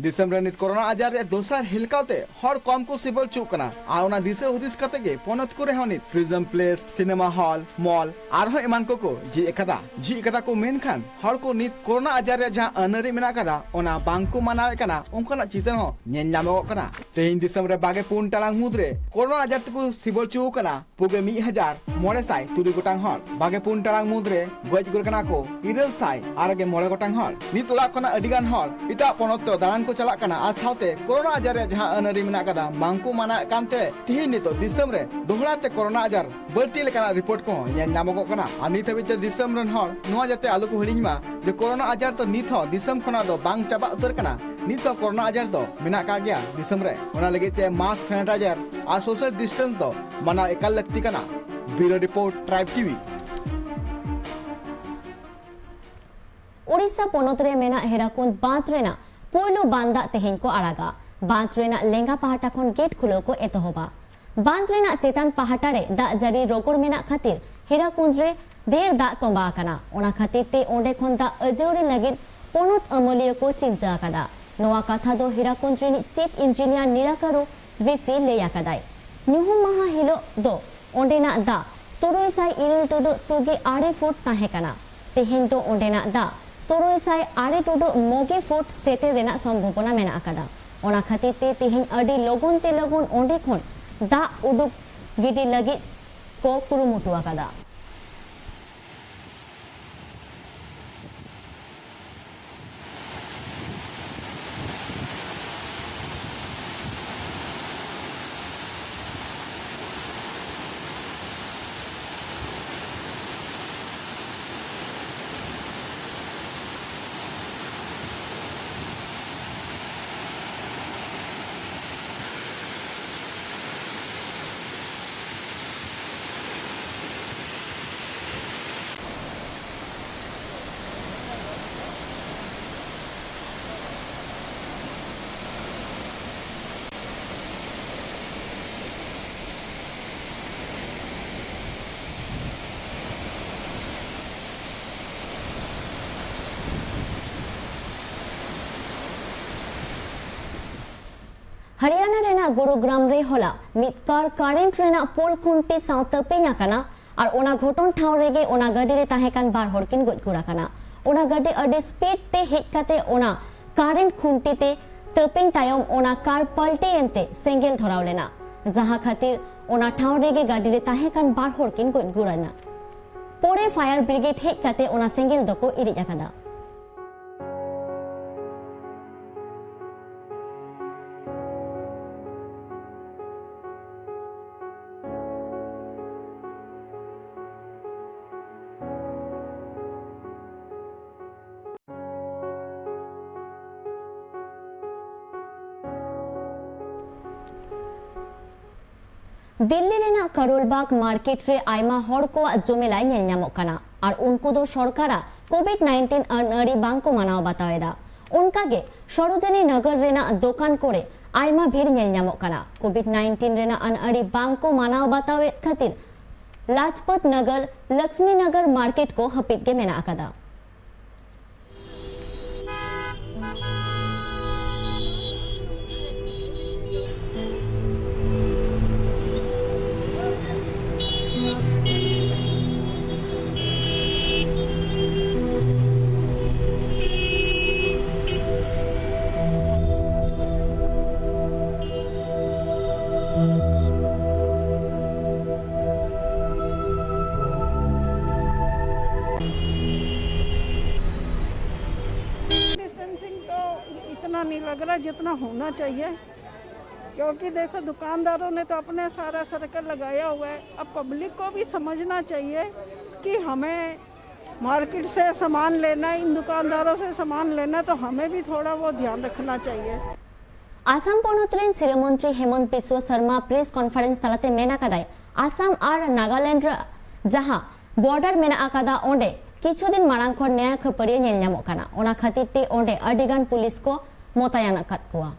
ᱫᱤᱥᱚᱢ ᱨᱮ ᱱᱤᱛ ᱠᱳᱨᱳᱱᱟ ᱟᱡᱟᱨ ᱨᱮᱭᱟᱜ ᱫᱚᱥᱟᱨ ᱦᱮᱞᱠᱟᱣ ᱛᱮ ᱦᱚᱲ ᱠᱚᱢ ᱠᱚ ᱥᱤᱵᱚᱞ ᱦᱚᱪᱚᱜ ᱠᱟᱱᱟ ᱟᱨ ᱚᱱᱟ ᱫᱤᱥᱟᱹ ᱦᱩᱫᱤᱥ ᱠᱟᱛᱮ ᱜᱮ ᱯᱚᱱᱚᱛ ᱠᱚᱨᱮ ᱦᱚᱸ ᱱᱤᱛ ᱴᱩᱨᱤᱡᱚᱢ ᱯᱞᱮᱥ, ᱥᱤᱱᱮᱢᱟ ᱦᱚᱞ, ᱢᱚᱞ ᱟᱨᱦᱚᱸ ᱮᱢᱟᱱ ᱠᱚᱠᱚ ᱡᱷᱤᱡ ᱟᱠᱟᱫᱟ᱾ ᱡᱷᱤᱡ ᱟᱠᱟᱫᱟ ᱠᱚ, ᱢᱮᱱᱠᱷᱟᱱ ᱦᱚᱲ ᱠᱚ ᱱᱤᱛ ᱠᱳᱨᱳᱱᱟ ᱟᱡᱟᱨ ᱨᱮᱭᱟᱜ ᱡᱟᱦᱟᱸ ᱟᱹᱱᱟᱹᱨᱤ ᱢᱮᱱᱟᱜ ᱟᱠᱟᱫᱟ, ᱚᱱᱟ ᱵᱟᱝ ᱠᱚ ᱢᱟᱱᱟᱣᱮᱫ ᱠᱟᱱᱟ, ᱚᱱᱠᱟᱱᱟᱜ ᱪᱤᱛᱟᱹᱨ ᱦᱚᱸ ᱧᱮᱞ ᱧᱟᱢᱚᱜᱚᱜ ᱠᱟᱱᱟ᱾ ᱛᱮᱦᱮᱧ ᱫᱤᱥᱚᱢ ᱨᱮ ᱵᱟᱜᱮ ᱯᱩᱱ ᱴᱟᱲᱟᱝ ᱢᱩᱫᱽᱨᱮ ᱠᱳᱨᱳᱱᱟ ᱟᱡᱟᱨ ᱛᱮᱠᱚ ᱥᱤᱵᱚᱞ ᱦᱚᱪᱚ ᱟᱠᱟᱱᱟ ᱯᱩᱜᱮ ᱢᱤᱫ ᱦᱟᱡᱟᱨ ᱢᱚᱬᱮ ᱥᱟᱭ ᱛᱩᱨᱩᱭ ᱜᱚᱴᱟᱝ ᱦᱚᱲ᱾ ᱵᱟᱜᱮ ᱯᱩᱱ ᱴᱟᱲᱟᱝ ᱢᱩᱫᱽᱨᱮ ᱜᱚᱡ ᱜᱩᱨ ᱠᱟᱱᱟ ᱠᱚ ᱤᱨᱟᱹᱞ ᱥᱟᱭ ᱟᱨ ᱜᱮ ᱢᱚᱬᱮ ᱜᱚᱴᱟᱝ ᱦᱚᱲ᱾ ᱱᱤᱛ ᱚᱲᱟᱜ ᱠᱷᱚᱱᱟᱜ ᱟᱹᱰᱤ ᱜᱟᱱ ᱦᱚᱲ ᱮᱴᱟᱜ ᱯᱚᱱᱚᱛ ᱛᱮ ᱫᱟᱬᱟᱱ ᱠᱚ ᱪᱟᱞᱟᱜ ᱠᱟᱱᱟ ᱟᱨ ᱥᱟᱶᱛᱮ ᱠᱳᱨᱳᱱᱟ ᱟᱡᱟᱨ ᱨᱮᱭᱟᱜ ᱡᱟᱦᱟᱸ ᱟᱹᱱ ᱟᱹᱨᱤ ᱢᱮᱱᱟᱜ ᱟᱠᱟᱫᱟ, ᱵᱟᱝ ᱠᱚ ᱢᱟᱱᱟᱣᱮᱫ ᱠᱟᱱᱛᱮ ᱛᱤᱦᱤᱧ ᱱᱤᱛᱚᱜ ᱫᱤᱥᱚᱢ ᱨᱮ ᱫᱚᱦᱲᱟ ᱛᱮ ᱠᱳᱨᱳᱱᱟ ᱟᱡᱟᱨ ᱵᱟᱹᱲᱛᱤ ᱞᱮᱠᱟᱱᱟᱜ ᱨᱤᱯᱳᱨᱴ ᱠᱚᱦᱚᱸ ᱧᱮᱞ ᱧᱟᱢᱚᱜᱚᱜ ᱠᱟᱱᱟ᱾ ᱟᱨ ᱱᱤᱛ ᱦᱟᱹᱵᱤᱡ ᱛᱮ ᱫᱤᱥᱚᱢ ᱨᱮᱱ ᱦᱚᱲ ᱱᱚᱣᱟ ᱡᱟᱛᱮ ᱟᱞᱚ ᱠᱚ ᱦᱤᱲᱤᱧ ᱢᱟ ᱡᱮ ᱠᱳᱨᱳᱱᱟ ᱟᱡᱟᱨ ᱫᱚ ᱱᱤᱛ ᱦᱚᱸ ᱫᱤᱥᱚᱢ ᱠᱷᱚᱱᱟᱜ ᱫᱚ ᱵᱟᱝ ᱪᱟᱵᱟ ᱩᱛᱟᱹᱨ ᱠᱟᱱᱟ, ᱱᱤᱛ ᱦᱚᱸ ᱠᱳᱨᱳᱱᱟ ᱟᱡᱟᱨ ᱫᱚ ᱢᱮᱱᱟᱜ ᱟᱠᱟᱫ ᱜᱮᱭᱟ ᱫᱤᱥᱚᱢ ᱨᱮ᱾ ᱚᱱᱟ ᱞᱟᱹᱜᱤᱫ ᱛᱮ ᱢᱟᱥᱠ, ᱥᱮᱱᱤᱴᱟᱭᱡᱟᱨ ᱟᱨ ᱥᱳᱥᱟᱞ ᱰᱤᱥᱴᱮᱱᱥ ᱫᱚ ᱢᱟᱱᱟᱣ ᱮᱠᱟᱞ ᱞᱟᱹᱠᱛᱤ ᱠᱟᱱᱟ᱾ ᱵᱤᱭᱩᱨᱳ ᱨᱤᱯᱳᱨᱴ, ᱴᱨᱟᱭᱤᱵᱽ ᱴᱤᱵᱷᱤ᱾ ᱳᱰᱤᱥᱟ ᱯᱚᱱᱚᱛ ᱨᱮ ᱢᱮᱱᱟᱜ ᱦᱤᱨᱟᱠᱩᱸᱫ ᱵᱟᱸᱫᱷ ᱨᱮᱱᱟᱜ ᱯᱳᱭᱞᱳ ᱵᱟᱸᱫᱷ ᱫᱟᱜ ᱛᱮᱦᱮᱧ ᱠᱚ ᱟᱲᱟᱜᱟ᱾ ᱵᱟᱸᱫᱷ ᱨᱮᱱᱟᱜ ᱞᱮᱸᱜᱟ ᱯᱟᱦᱴᱟ ᱠᱷᱚᱱ ᱜᱮᱴ ᱠᱷᱩᱞᱟᱹᱣ ᱠᱚ ᱮᱛᱚᱦᱚᱵᱟ᱾ ᱵᱟᱸᱫᱷ ᱨᱮᱱᱟᱜ ᱪᱮᱛᱟᱱ ᱯᱟᱦᱴᱟ ᱨᱮ ᱫᱟᱜ ᱡᱟᱹᱲᱤ ᱨᱚᱜᱚᱲ ᱢᱮᱱᱟᱜ ᱠᱷᱟᱹᱛᱤᱨ ᱦᱤᱨᱟᱠᱩᱸᱫ ᱨᱮ ᱰᱷᱮᱨ ᱫᱟᱜ ᱛᱚᱸᱵᱟ ᱟᱠᱟᱱᱟ᱾ ᱚᱱᱟ ᱠᱷᱟᱹᱛᱤᱨ ᱛᱮ ᱚᱸᱰᱮ ᱠᱷᱚᱱ ᱫᱟᱜ ᱟᱹᱡᱟᱹᱣᱲᱤ ᱞᱟᱹᱜᱤᱫ ᱯᱚᱱᱚᱛ ᱟᱹᱢᱟᱹᱞᱤᱭᱟᱹ ᱠᱚ ᱪᱤᱱᱛᱟᱹ ᱟᱠᱟᱫᱟ᱾ ᱱᱚᱣᱟ ᱠᱟᱛᱷᱟ ᱫᱚ ᱦᱤᱨᱟᱠᱩᱸᱫ ᱨᱤᱱᱤᱡ ᱪᱤᱯ ᱤᱧᱡᱤᱱᱤᱭᱟᱨ ᱱᱤᱨᱟᱠᱟᱨᱩ ᱵᱤᱥᱤ ᱞᱟᱹᱭ ᱟᱠᱟᱫᱟᱭ᱾ ᱧᱩᱦᱩᱢ ᱢᱟᱦᱟ ᱦᱤᱞᱳᱜ ᱫᱚ ᱚᱸᱰᱮᱱᱟᱜ ᱫᱟᱜ ᱛᱩᱨᱩᱭ ᱥᱟᱭ ᱤᱨᱟᱹᱞ ᱴᱩᱰᱩᱜ ᱛᱩᱜᱮ ᱟᱨᱮ ᱯᱷᱩᱴ ᱛᱟᱦᱮᱸ ᱠᱟᱱᱟ᱾ ᱛᱮᱦᱮᱧ ᱫᱚ ᱚᱸᱰᱮᱱᱟᱜ ᱫᱟᱜ ᱛᱩᱨᱩᱭ ᱥᱟᱭ ᱟᱨᱮ ᱴᱩᱰᱩᱜ ᱢᱚᱜᱮ ᱯᱷᱩᱴ ᱥᱮᱴᱮᱨ ᱨᱮᱱᱟᱜ ᱥᱚᱢᱵᱷᱚᱵᱚᱱᱟ ᱢᱮᱱᱟᱜ ᱟᱠᱟᱫᱟ᱾ ᱚᱱᱟ ᱠᱷᱟᱹᱛᱤᱨ ᱛᱮ ᱛᱮᱦᱮᱧ ᱟᱹᱰᱤ ᱞᱚᱜᱚᱱ ᱛᱮ ᱞᱚᱜᱚᱱ ᱚᱸᱰᱮ ᱠᱷᱚᱱ ᱫᱟᱜ ᱩᱰᱩᱠ ᱜᱤᱰᱤ ᱞᱟᱹᱜᱤᱫ ᱠᱚ ᱠᱩᱨᱩᱢᱩᱴᱩ ᱟᱠᱟᱫᱟ᱾ ᱦᱚᱨᱤᱭᱟᱱᱟ ᱨᱮᱱᱟᱜ ᱜᱩᱨᱩᱜᱨᱟᱢ ᱨᱮ ᱦᱚᱞᱟ ᱢᱤᱫ ᱠᱟᱨ ᱠᱟᱨᱮᱱᱴ ᱨᱮᱱᱟᱜ ᱯᱳᱞ ᱠᱷᱩᱱᱴᱤ ᱥᱟᱶ ᱛᱟᱹᱯᱤᱧ ᱟᱠᱟᱱᱟ ᱟᱨ ᱚᱱᱟ ᱜᱷᱚᱴᱚᱱ ᱴᱷᱟᱶ ᱨᱮᱜᱮ ᱚᱱᱟ ᱜᱟᱹᱰᱤ ᱨᱮ ᱛᱟᱦᱮᱸ ᱠᱟᱱ ᱵᱟᱨ ᱦᱚᱲ ᱠᱤᱱ ᱜᱚᱡ ᱜᱩᱨ ᱟᱠᱟᱱᱟ᱾ ᱚᱱᱟ ᱜᱟᱹᱰᱤ ᱟᱹᱰᱤ ᱥᱯᱤᱰ ᱛᱮ ᱦᱮᱡ ᱠᱟᱛᱮ ᱚᱱᱟ ᱠᱟᱨᱮᱱᱴ ᱠᱷᱩᱱᱴᱤ ᱛᱮ ᱛᱟᱹᱯᱤᱧ ᱛᱟᱭᱚᱢ ᱚᱱᱟ ᱠᱟᱨ ᱯᱟᱞᱴᱤ ᱮᱱᱛᱮ ᱥᱮᱸᱜᱮᱞ ᱫᱷᱚᱨᱟᱣ ᱞᱮᱱᱟ, ᱡᱟᱦᱟᱸ ᱠᱷᱟᱹᱛᱤᱨ ᱚᱱᱟ ᱴᱷᱟᱶ ᱨᱮᱜᱮ ᱜᱟᱹᱰᱤ ᱨᱮ ᱛᱟᱦᱮᱸ ᱠᱟᱱ ᱵᱟᱨ ᱦᱚᱲ ᱠᱤᱱ ᱜᱚᱡ ᱜᱩᱨ ᱮᱱᱟ᱾ ᱯᱚᱨᱮ ᱯᱷᱟᱭᱟᱨ ᱵᱨᱤᱜᱮᱰ ᱦᱮᱡ ᱠᱟᱛᱮ ᱚᱱᱟ ᱥᱮᱸᱜᱮᱞ ᱫᱚᱠᱚ ᱤᱬᱤᱡ ᱟᱠᱟᱫᱟ᱾ ᱫᱤᱞᱞᱤ ᱨᱮᱱᱟᱜ ᱠᱟᱨᱳᱞ ᱵᱟᱜᱽ ᱢᱟᱨᱠᱮᱴ ᱨᱮ ᱟᱭᱢᱟ ᱦᱚᱲ ᱠᱚᱣᱟᱜ ᱡᱚᱢᱮᱞᱟᱭ ᱧᱮᱞ ᱧᱟᱢᱚᱜ ᱠᱟᱱᱟ, ᱟᱨ ᱩᱱᱠᱩ ᱫᱚ ᱥᱚᱨᱠᱟᱨᱟᱜ ᱠᱳᱵᱷᱤᱰ ᱱᱟᱭᱤᱱᱴᱤᱱ ᱟᱹᱱᱟᱹᱲᱤ ᱵᱟᱝ ᱠᱚ ᱢᱟᱱᱟᱣ ᱵᱟᱛᱟᱣ ᱮᱫᱟ᱾ ᱚᱱᱠᱟ ᱜᱮ ᱥᱚᱨᱳᱡᱤᱱᱤ ᱱᱚᱜᱚᱨ ᱨᱮᱱᱟᱜ ᱫᱚᱠᱟᱱ ᱠᱚᱨᱮ ᱟᱭᱢᱟ ᱵᱷᱤᱲ ᱧᱮᱞ ᱧᱟᱢᱚᱜ ᱠᱟᱱᱟ᱾ ᱠᱳᱵᱷᱤᱰ ᱱᱟᱭᱤᱱᱴᱤᱱ ᱨᱮᱱᱟᱜ ᱟᱹᱱᱟᱹᱲᱤ ᱵᱟᱝ ᱠᱚ ᱢᱟᱱᱟᱣ ᱵᱟᱛᱟᱣ ᱮᱫ ᱠᱷᱟᱹᱛᱤᱨ ᱞᱟᱡᱽᱯᱚᱛ ᱱᱚᱜᱚᱨ, ᱞᱚᱠᱥᱢᱤ ᱱᱚᱜᱚᱨ ᱢᱟᱨᱠᱮᱴ ᱠᱚ ᱦᱟᱹᱯᱤᱫ ᱜᱮ ᱢᱮᱱᱟᱜ ᱟᱠᱟᱫᱟ᱾ डिस्टेंसिंग तो इतना नहीं लग रहा जितना होना चाहिए, क्योंकि देखो, दुकानदारों ने तो अपने सारा सर्कल लगाया हुआ है। अब पब्लिक को भी समझना चाहिए कि हमें मार्केट से सामान लेना है, इन दुकानदारों से सामान लेना है, तो हमें भी थोड़ा वो ध्यान रखना चाहिए। ᱟᱥᱟᱢ ᱯᱚᱱᱚᱛ ᱨᱮᱱ ᱥᱤᱨᱟᱹ ᱢᱚᱱᱛᱨᱤ ᱦᱮᱢᱚᱱᱛ ᱵᱤᱥᱣᱟ ᱥᱚᱨᱢᱟ ᱯᱨᱮᱥ ᱠᱚᱱᱯᱷᱟᱨᱮᱱᱥ ᱛᱟᱞᱟᱛᱮ ᱢᱮᱱ ᱟᱠᱟᱫᱟᱭ, ᱟᱥᱟᱢ ᱟᱨ ᱱᱟᱜᱟᱞᱮᱱᱰ ᱨᱮ ᱡᱟᱦᱟᱸ ᱵᱚᱨᱰᱟᱨ ᱢᱮᱱᱟᱜ ᱟᱠᱟᱫᱟ, ᱚᱸᱰᱮ ᱠᱤᱪᱷᱩ ᱫᱤᱱ ᱢᱟᱲᱟᱝ ᱠᱷᱚᱱ ᱱᱮᱭᱟ ᱠᱷᱟᱹᱯᱟᱹᱨᱤᱭᱟᱹ ᱧᱮᱞ ᱧᱟᱢᱚᱜ ᱠᱟᱱᱟ᱾ ᱚᱱᱟ ᱠᱷᱟᱹᱛᱤᱨ ᱛᱮ ᱚᱸᱰᱮ ᱟᱹᱰᱤ ᱜᱟᱱ ᱯᱩᱞᱤᱥ ᱠᱚ ᱢᱚᱛᱟᱭᱟᱱ ᱟᱠᱟᱫ ᱠᱚᱣᱟ᱾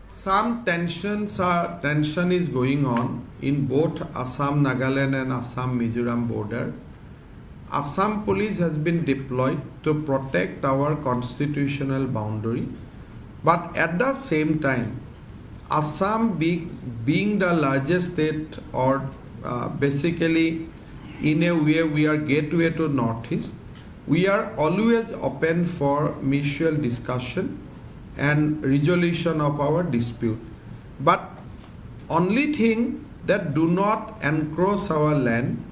Some tensions are, tension is going on in both Assam, Nagaland and Assam, Mizoram border. Assam police has been deployed to protect our constitutional boundary, but at the same time, Assam be-, being the largest state, or, uh, basically, in a way, we are gateway to Northeast. We are always open for mutual discussion and resolution of our dispute. But only thing that do not encroach our land.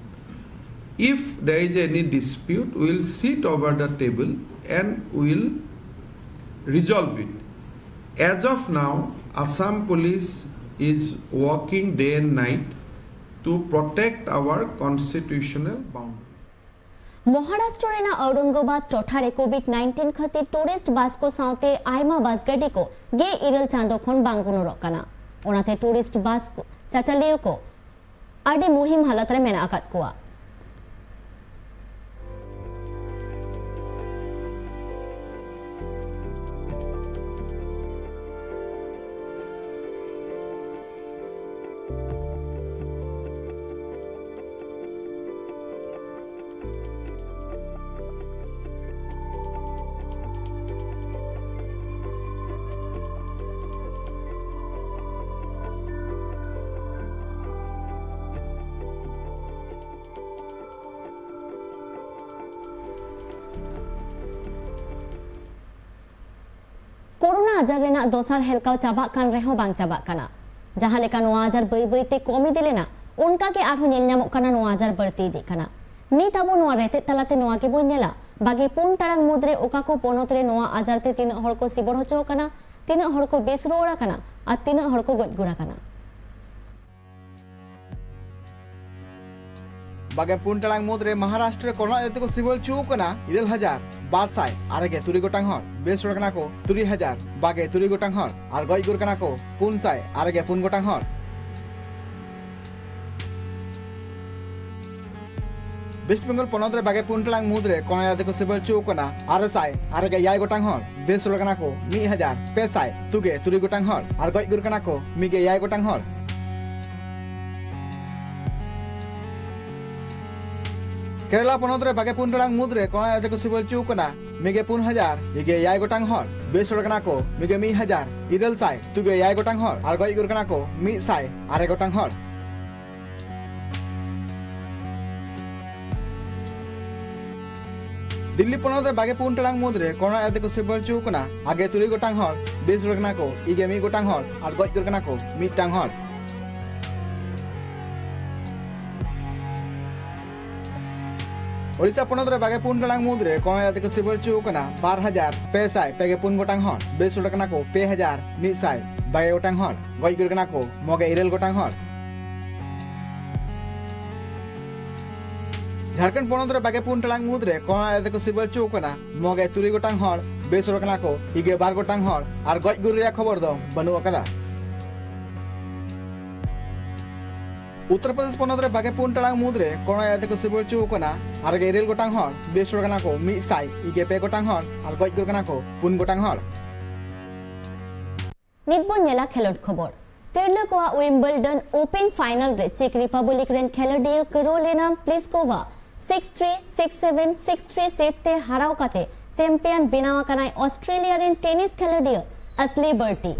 If there is any dispute, we will sit over the table and we will resolve it. As of now, Assam Police is working day and night to protect our constitutional boundary. Maharashtra ᱨᱮᱱᱟᱜ ᱚᱣᱨᱚᱝᱜᱟᱵᱟᱫᱽ ᱴᱚᱴᱷᱟ ᱨᱮ covid nineteen ᱠᱷᱟᱹᱛᱤᱨ tourist ᱵᱟᱥ ᱠᱚ ᱥᱟᱶᱛᱮ ᱟᱭᱢᱟ ᱵᱟᱥ ᱜᱟᱹᱰᱤ ᱠᱚ ᱜᱮᱞ ᱤᱨᱟᱹᱞ ᱪᱟᱸᱫᱚ ᱠᱷᱚᱱ ᱵᱟᱝ ᱜᱚᱱᱚᱨᱚᱜ ᱠᱟᱱᱟ᱾ ᱚᱱᱟᱛᱮ ᱴᱩᱨᱤᱥᱴ ᱵᱟᱥ ᱠᱚ ᱪᱟᱪᱟᱞᱤᱭᱟᱹ ᱠᱚ ᱟᱹᱰᱤ ᱢᱩᱦᱤᱢ ᱦᱟᱞᱚᱛ ᱨᱮ ᱢᱮᱱᱟᱜ ᱟᱠᱟᱫ ᱠᱚᱣᱟ᱾ ᱠᱳᱨᱳᱱᱟ ᱟᱡᱟᱨ ᱨᱮᱱᱟᱜ ᱫᱚᱥᱟᱨ ᱦᱮᱞᱠᱟᱣ ᱪᱟᱵᱟᱜ ᱠᱟᱱ ᱨᱮᱦᱚᱸ ᱵᱟᱝ ᱪᱟᱵᱟᱜ ᱠᱟᱱᱟ᱾ ᱡᱟᱦᱟᱸ ᱞᱮᱠᱟ ᱱᱚᱣᱟ ᱟᱡᱟᱨ ᱵᱟᱹᱭ ᱵᱟᱹᱭ ᱛᱮ ᱠᱚᱢ ᱤᱫᱤ ᱞᱮᱱᱟ, ᱚᱱᱠᱟ ᱜᱮ ᱟᱨᱦᱚᱸ ᱧᱮᱞ ᱧᱟᱢᱚᱜ ᱠᱟᱱᱟ ᱱᱚᱣᱟ ᱟᱡᱟᱨ ᱵᱟᱹᱲᱛᱤ ᱤᱫᱤᱜ ᱠᱟᱱᱟ᱾ ᱱᱤᱛ ᱟᱵᱚ ᱱᱚᱣᱟ ᱨᱮᱛᱮᱫ ᱛᱟᱞᱟᱛᱮ ᱱᱚᱣᱟ ᱜᱮᱵᱚᱱ ᱧᱮᱞᱟ, ᱵᱟᱜᱮ ᱯᱩᱱ ᱴᱟᱲᱟᱝ ᱢᱩᱫᱽᱨᱮ ᱚᱠᱟ ᱠᱚ ᱯᱚᱱᱚᱛ ᱨᱮ ᱱᱚᱣᱟ ᱟᱡᱟᱨ ᱛᱮ ᱛᱤᱱᱟᱹᱜ ᱦᱚᱲ ᱠᱚ ᱥᱤᱵᱚᱲ ᱦᱚᱪᱚ ᱟᱠᱟᱱᱟ, ᱛᱤᱱᱟᱹᱜ ᱦᱚᱲ ᱠᱚ ᱵᱮᱥ ᱨᱩᱣᱟᱹᱲ ᱟᱠᱟᱱᱟ ᱟᱨ ᱛᱤᱱᱟᱹᱜ ᱦᱚᱲ ᱠᱚ ᱜᱚᱡ ᱜᱩᱨ ᱟᱠᱟᱱᱟ᱾ ᱵᱟᱜᱮ ᱯᱩᱱ ᱴᱟᱲᱟᱝ ᱢᱩᱫᱽᱨᱮ ᱢᱚᱦᱟᱨᱟᱥᱴᱨᱚ ᱨᱮ ᱠᱳᱨᱳᱱᱟ ᱟᱡᱟᱨ ᱛᱮᱠᱚ ᱥᱤᱵᱤᱞ ᱦᱚᱪᱚ ᱟᱠᱟᱱᱟ ᱤᱨᱟᱹᱞ ᱦᱟᱡᱟᱨ ᱵᱟᱨ ᱥᱟᱭ ᱟᱨᱮ ᱜᱮ ᱛᱩᱨᱩᱭ ᱜᱚᱴᱟᱝ ᱦᱚᱲ, ᱵᱮᱥ ᱟᱠᱟᱱᱟ ᱠᱚ ᱛᱩᱨᱩᱭ ᱦᱟᱡᱟᱨ ᱵᱟᱜᱮ ᱛᱩᱨᱩᱭ ᱜᱚᱴᱟᱝ ᱦᱚᱲ ᱟᱨ ᱜᱚᱡ ᱜᱩᱨ ᱠᱟᱱᱟ ᱠᱚ ᱯᱩᱱ ᱥᱟᱭ ᱟᱨᱮ ᱜᱮ ᱯᱩᱱ ᱜᱚᱴᱟᱝ ᱦᱚᱲ᱾ ᱣᱮᱥᱴ ᱵᱮᱝᱜᱚᱞ ᱯᱚᱱᱚᱛ ᱨᱮ ᱵᱟᱜᱮ ᱯᱩᱱ ᱴᱟᱲᱟᱝ ᱢᱩᱫᱽᱨᱮ ᱠᱳᱨᱳᱱᱟ ᱟᱡᱟᱨ ᱛᱮᱠᱚ ᱥᱤᱵᱤᱞ ᱦᱚᱪᱚ ᱟᱠᱟᱱᱟ ᱟᱨᱮ ᱥᱟᱭ ᱟᱨᱮ ᱜᱮ ᱮᱭᱟᱭ ᱜᱚᱴᱟᱝ ᱦᱚᱲ, ᱵᱮᱥ ᱟᱠᱟᱱᱟ ᱠᱚ ᱢᱤᱫ ᱦᱟᱡᱟᱨ ᱯᱮ ᱥᱟᱭ ᱛᱩᱜᱮ ᱛᱩᱨᱩᱭ ᱜᱚᱴᱟᱝ ᱦᱚᱲ ᱟᱨ ᱜᱚᱡ ᱜᱩᱨ ᱠᱟᱱᱟ ᱠᱚ ᱢᱤᱫ ᱜᱮ ᱮᱭᱟᱭ ᱜᱚᱴᱟᱝ ᱦᱚᱲ᱾ ᱠᱮᱨᱟᱞᱟ ᱯᱚᱱᱚᱛ ᱨᱮ ᱵᱟᱜᱮ ᱯᱩᱱ ᱴᱟᱲᱟᱝ ᱢᱩᱫᱽᱨᱮ ᱠᱳᱨᱳᱱᱟ ᱟᱡᱟᱨ ᱛᱮᱠᱚ ᱥᱤᱵᱤᱞ ᱦᱚᱪᱚ ᱟᱠᱟᱱᱟ ᱢᱤᱫ ᱜᱮ ᱯᱩᱱ ᱦᱟᱡᱟᱨ ᱤᱨᱟᱹᱞ ᱜᱮ ᱮᱭᱟᱭ ᱜᱚᱴᱟᱝ ᱦᱚᱲ, ᱵᱮᱥ ᱟᱠᱟᱱᱟ ᱠᱚ ᱢᱤᱫ ᱜᱮ ᱢᱤᱫ ᱦᱟᱡᱟᱨ ᱤᱨᱟᱹᱞ ᱥᱟᱭ ᱛᱩᱜᱮ ᱮᱭᱟᱭ ᱜᱚᱴᱟᱝ ᱦᱚᱲ ᱟᱨ ᱜᱚᱡ ᱜᱩᱨ ᱠᱟᱱᱟ ᱠᱚ ᱢᱤᱫ ᱥᱟᱭ ᱟᱨᱮ ᱜᱚᱴᱟᱝ ᱦᱚᱲ᱾ ᱫᱤᱞᱞᱤ ᱯᱚᱱᱚᱛ ᱨᱮ ᱵᱟᱜᱮ ᱯᱩᱱ ᱴᱟᱲᱟᱝ ᱢᱩᱫᱽᱨᱮ ᱠᱳᱨᱳᱱᱟ ᱟᱡᱟᱨ ᱛᱮᱠᱚ ᱥᱤᱵᱤᱞ ᱦᱚᱪᱚ ᱟᱠᱟᱱᱟ ᱟᱜᱮ ᱛᱩᱨᱩᱭ ᱜᱚᱴᱟᱝ ᱦᱚᱲ, ᱵᱮᱥ ᱟᱠᱟᱱᱟ ᱠᱚ ᱤᱨᱟᱹᱞ ᱜᱮ ᱢᱤᱫ ᱜᱚᱴᱟᱝ ᱦᱚᱲ ᱟᱨ ᱜᱚᱡ ᱜᱩᱨ ᱠᱟᱱᱟ ᱠᱚ ᱢᱤᱫᱴᱟᱝ ᱦᱚᱲ᱾ ᱳᱰᱤᱥᱟ ᱯᱚᱱᱚᱛ ᱨᱮ ᱵᱟᱜᱮ ᱯᱩᱱ ᱴᱟᱲᱟᱝ ᱢᱩᱫᱽᱨᱮ ᱠᱳᱨᱳᱱᱟ ᱟᱡᱟᱨ ᱛᱮᱠᱚ ᱥᱤᱵᱤᱞ ᱦᱚᱪᱚ ᱟᱠᱟᱱᱟ ᱵᱟᱨ ᱦᱟᱡᱟᱨ ᱯᱮ ᱥᱟᱭ ᱯᱮ ᱜᱮ ᱯᱩᱱ ᱜᱚᱴᱟᱝ ᱦᱚᱲ, ᱵᱮᱥ ᱟᱠᱟᱱᱟ ᱠᱚ ᱯᱮ ᱦᱟᱡᱟᱨ ᱢᱤᱫ ᱥᱟᱭ ᱵᱟᱜᱮ ᱜᱚᱴᱟᱝ ᱦᱚᱲ, ᱜᱚᱡ ᱜᱩᱨ ᱠᱟᱱᱟ ᱠᱚ ᱢᱚᱜᱮ ᱤᱨᱟᱹᱞ ᱜᱚᱴᱟᱝ ᱦᱚᱲ᱾ ᱡᱷᱟᱲᱠᱷᱚᱸᱰ ᱯᱚᱱᱚᱛ ᱨᱮ ᱵᱟᱜᱮ ᱯᱩᱱ ᱴᱟᱲᱟᱝ ᱢᱩᱫᱽᱨᱮ ᱠᱳᱨᱳᱱᱟ ᱟᱡᱟᱨ ᱛᱮᱠᱚ ᱥᱤᱵᱤᱞ ᱦᱚᱪᱚ ᱟᱠᱟᱱᱟ ᱢᱚᱜᱮ ᱛᱩᱨᱩᱭ ᱜᱚᱴᱟᱝ ᱦᱚᱲ, ᱵᱮᱥ ᱟᱠᱟᱱᱟ ᱠᱚ ᱤᱨᱟᱹᱞ ᱜᱮ ᱵᱟᱨ ᱜᱚᱴᱟᱝ ᱦᱚᱲ ᱟᱨ ᱜᱚᱡ ᱜᱩᱨ ᱨᱮᱭᱟᱜ ᱠᱷᱚᱵᱚᱨ ᱫᱚ ᱵᱟᱹᱱᱩᱜ ᱟᱠᱟᱫᱟ᱾ ᱩᱛᱛᱚᱨ ᱯᱨᱚᱫᱮᱥ ᱯᱚᱱᱚᱛ ᱨᱮ ᱵᱟᱜᱮ ᱯᱩᱱ ᱴᱟᱲᱟᱝ ᱢᱩᱫᱽᱨᱮ ᱠᱚᱨᱳᱱᱟ ᱟᱡᱟᱨ ᱛᱮᱠᱚ ᱥᱤᱵᱤᱨ ᱦᱚᱪᱚ ᱟᱠᱟᱱᱟ᱾ ᱟᱨ ᱜᱮᱞ ᱤᱨᱟᱹᱞ ᱜᱚᱴᱟᱝ ᱦᱚᱲ ᱵᱮᱥ ᱦᱚᱲ ᱠᱟᱱᱟ ᱠᱚ ᱢᱤᱫ ᱥᱟᱭ ᱤᱨᱟᱹᱞ ᱜᱮᱞ ᱯᱮ ᱜᱚᱴᱟᱝ ᱦᱚᱲ, ᱟᱨ ᱜᱚᱡ ᱜᱩᱨ ᱠᱟᱱᱟ ᱠᱚ ᱯᱩᱱ ᱜᱚᱴᱟᱝ ᱦᱚᱲ᱾ ᱱᱤᱛ ᱵᱚᱱ ᱧᱮᱞᱟ ᱠᱷᱮᱞᱳᱰ ᱠᱷᱚᱵᱚᱨ᱾ ᱛᱤᱨᱞᱟᱹ ᱠᱚᱣᱟᱜ ᱣᱤᱢᱵᱞᱰᱚᱱ ᱳᱯᱮᱱ ᱯᱷᱟᱭᱱᱟᱞ ᱨᱮ ᱪᱮᱠ ᱨᱤᱯᱟᱵᱞᱤᱠ ᱨᱮᱱ ᱠᱷᱮᱞᱳᱰᱤᱭᱟᱹ Karolina Pliskova six three, six seven, six three set ᱛᱮ ᱦᱟᱨᱟᱣ ᱠᱟᱛᱮ ᱪᱟᱢᱯᱤᱭᱟᱱ ᱵᱮᱱᱟᱣ ᱟᱠᱟᱱᱟᱭ ᱚᱥᱴᱨᱮᱞᱤᱭᱟ ᱨᱮᱱ ᱴᱮᱱᱤᱥ ᱠᱷᱮᱞᱳᱰᱤᱭᱟᱹ ᱟᱥᱞᱤ ᱵᱟᱨᱴᱤ᱾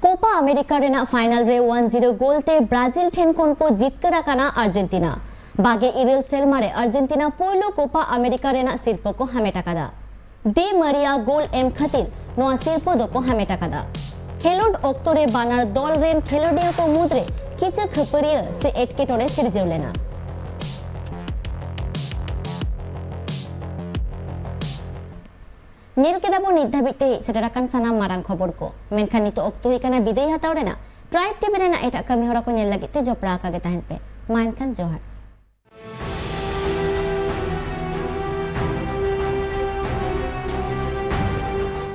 ᱠᱳᱯᱟ ᱟᱢᱮᱨᱤᱠᱟ ᱨᱮᱱᱟᱜ ᱯᱷᱟᱭᱱᱟᱞ ᱨᱮ ᱚᱣᱟᱱ ᱡᱤᱨᱳ ᱜᱳᱞ ᱛᱮ ᱵᱨᱟᱡᱤᱞ ᱴᱷᱮᱱ ᱠᱷᱚᱱ ᱠᱚ ᱡᱤᱛᱠᱟᱹᱨ ᱟᱠᱟᱱᱟ ᱟᱨᱡᱮᱱᱴᱤᱱᱟ᱾ ᱵᱟᱜᱮ ᱤᱨᱟᱹᱞ ᱥᱮᱨᱢᱟ ᱨᱮ ᱟᱨᱡᱮᱱᱴᱤᱱᱟ ᱯᱳᱭᱞᱳ ᱠᱳᱯᱟ ᱟᱢᱮᱨᱤᱠᱟ ᱨᱮᱱᱟᱜ ᱥᱤᱨᱯᱟᱹ ᱠᱚ ᱦᱟᱢᱮᱴ ᱟᱠᱟᱫᱟ᱾ ᱰᱤ ᱢᱟᱨᱤᱭᱟ ᱜᱳᱞ ᱮᱢ ᱠᱷᱟᱹᱛᱤᱨ ᱱᱚᱣᱟ ᱥᱤᱨᱯᱟᱹ ᱫᱚᱠᱚ ᱦᱟᱢᱮᱴ ᱟᱠᱟᱫᱟ᱾ ᱠᱷᱮᱞᱳᱰ ᱚᱠᱛᱚ ᱨᱮ ᱵᱟᱱᱟᱨ ᱫᱚᱞ ᱨᱮᱱ ᱠᱷᱮᱞᱳᱰᱤᱭᱟᱹ ᱠᱚ ᱢᱩᱫᱽᱨᱮ ᱠᱤᱪᱷᱩ ᱠᱷᱟᱹᱯᱟᱹᱨᱤᱭᱟᱹ ᱥᱮ ᱮᱴᱠᱮᱴᱚᱬᱮ ᱥᱤᱨᱡᱟᱹᱣ ᱞᱮᱱᱟ᱾ ᱧᱮᱞ ᱠᱮᱫᱟ ᱵᱚᱱ ᱱᱤᱛ ᱫᱷᱟᱹᱵᱤᱡ ᱛᱮ ᱦᱮᱡ ᱥᱮᱴᱮᱨ ᱟᱠᱟᱱ ᱥᱟᱱᱟᱢ ᱢᱟᱨᱟᱝ ᱠᱷᱚᱵᱚᱨ ᱠᱚ, ᱢᱮᱱᱠᱷᱟᱱ ᱱᱤᱛᱚᱜ ᱚᱠᱛᱚ ᱦᱩᱭ ᱠᱟᱱᱟ ᱵᱤᱫᱟᱹᱭ ᱦᱟᱛᱟᱣ ᱨᱮᱱᱟᱜ᱾ ᱴᱨᱟᱭᱤᱵᱽ ᱴᱤᱵᱷᱤ ᱨᱮᱱᱟᱜ ᱮᱴᱟᱜ ᱠᱟᱹᱢᱤ ᱦᱚᱨᱟ ᱠᱚ ᱧᱮᱞ ᱞᱟᱹᱜᱤᱫ ᱛᱮ ᱡᱚᱯᱲᱟᱣ ᱟᱠᱟ ᱜᱮ ᱛᱟᱦᱮᱱ ᱯᱮ᱾ ᱢᱟ ᱮᱱᱠᱷᱟᱱ ᱡᱚᱦᱟᱨ᱾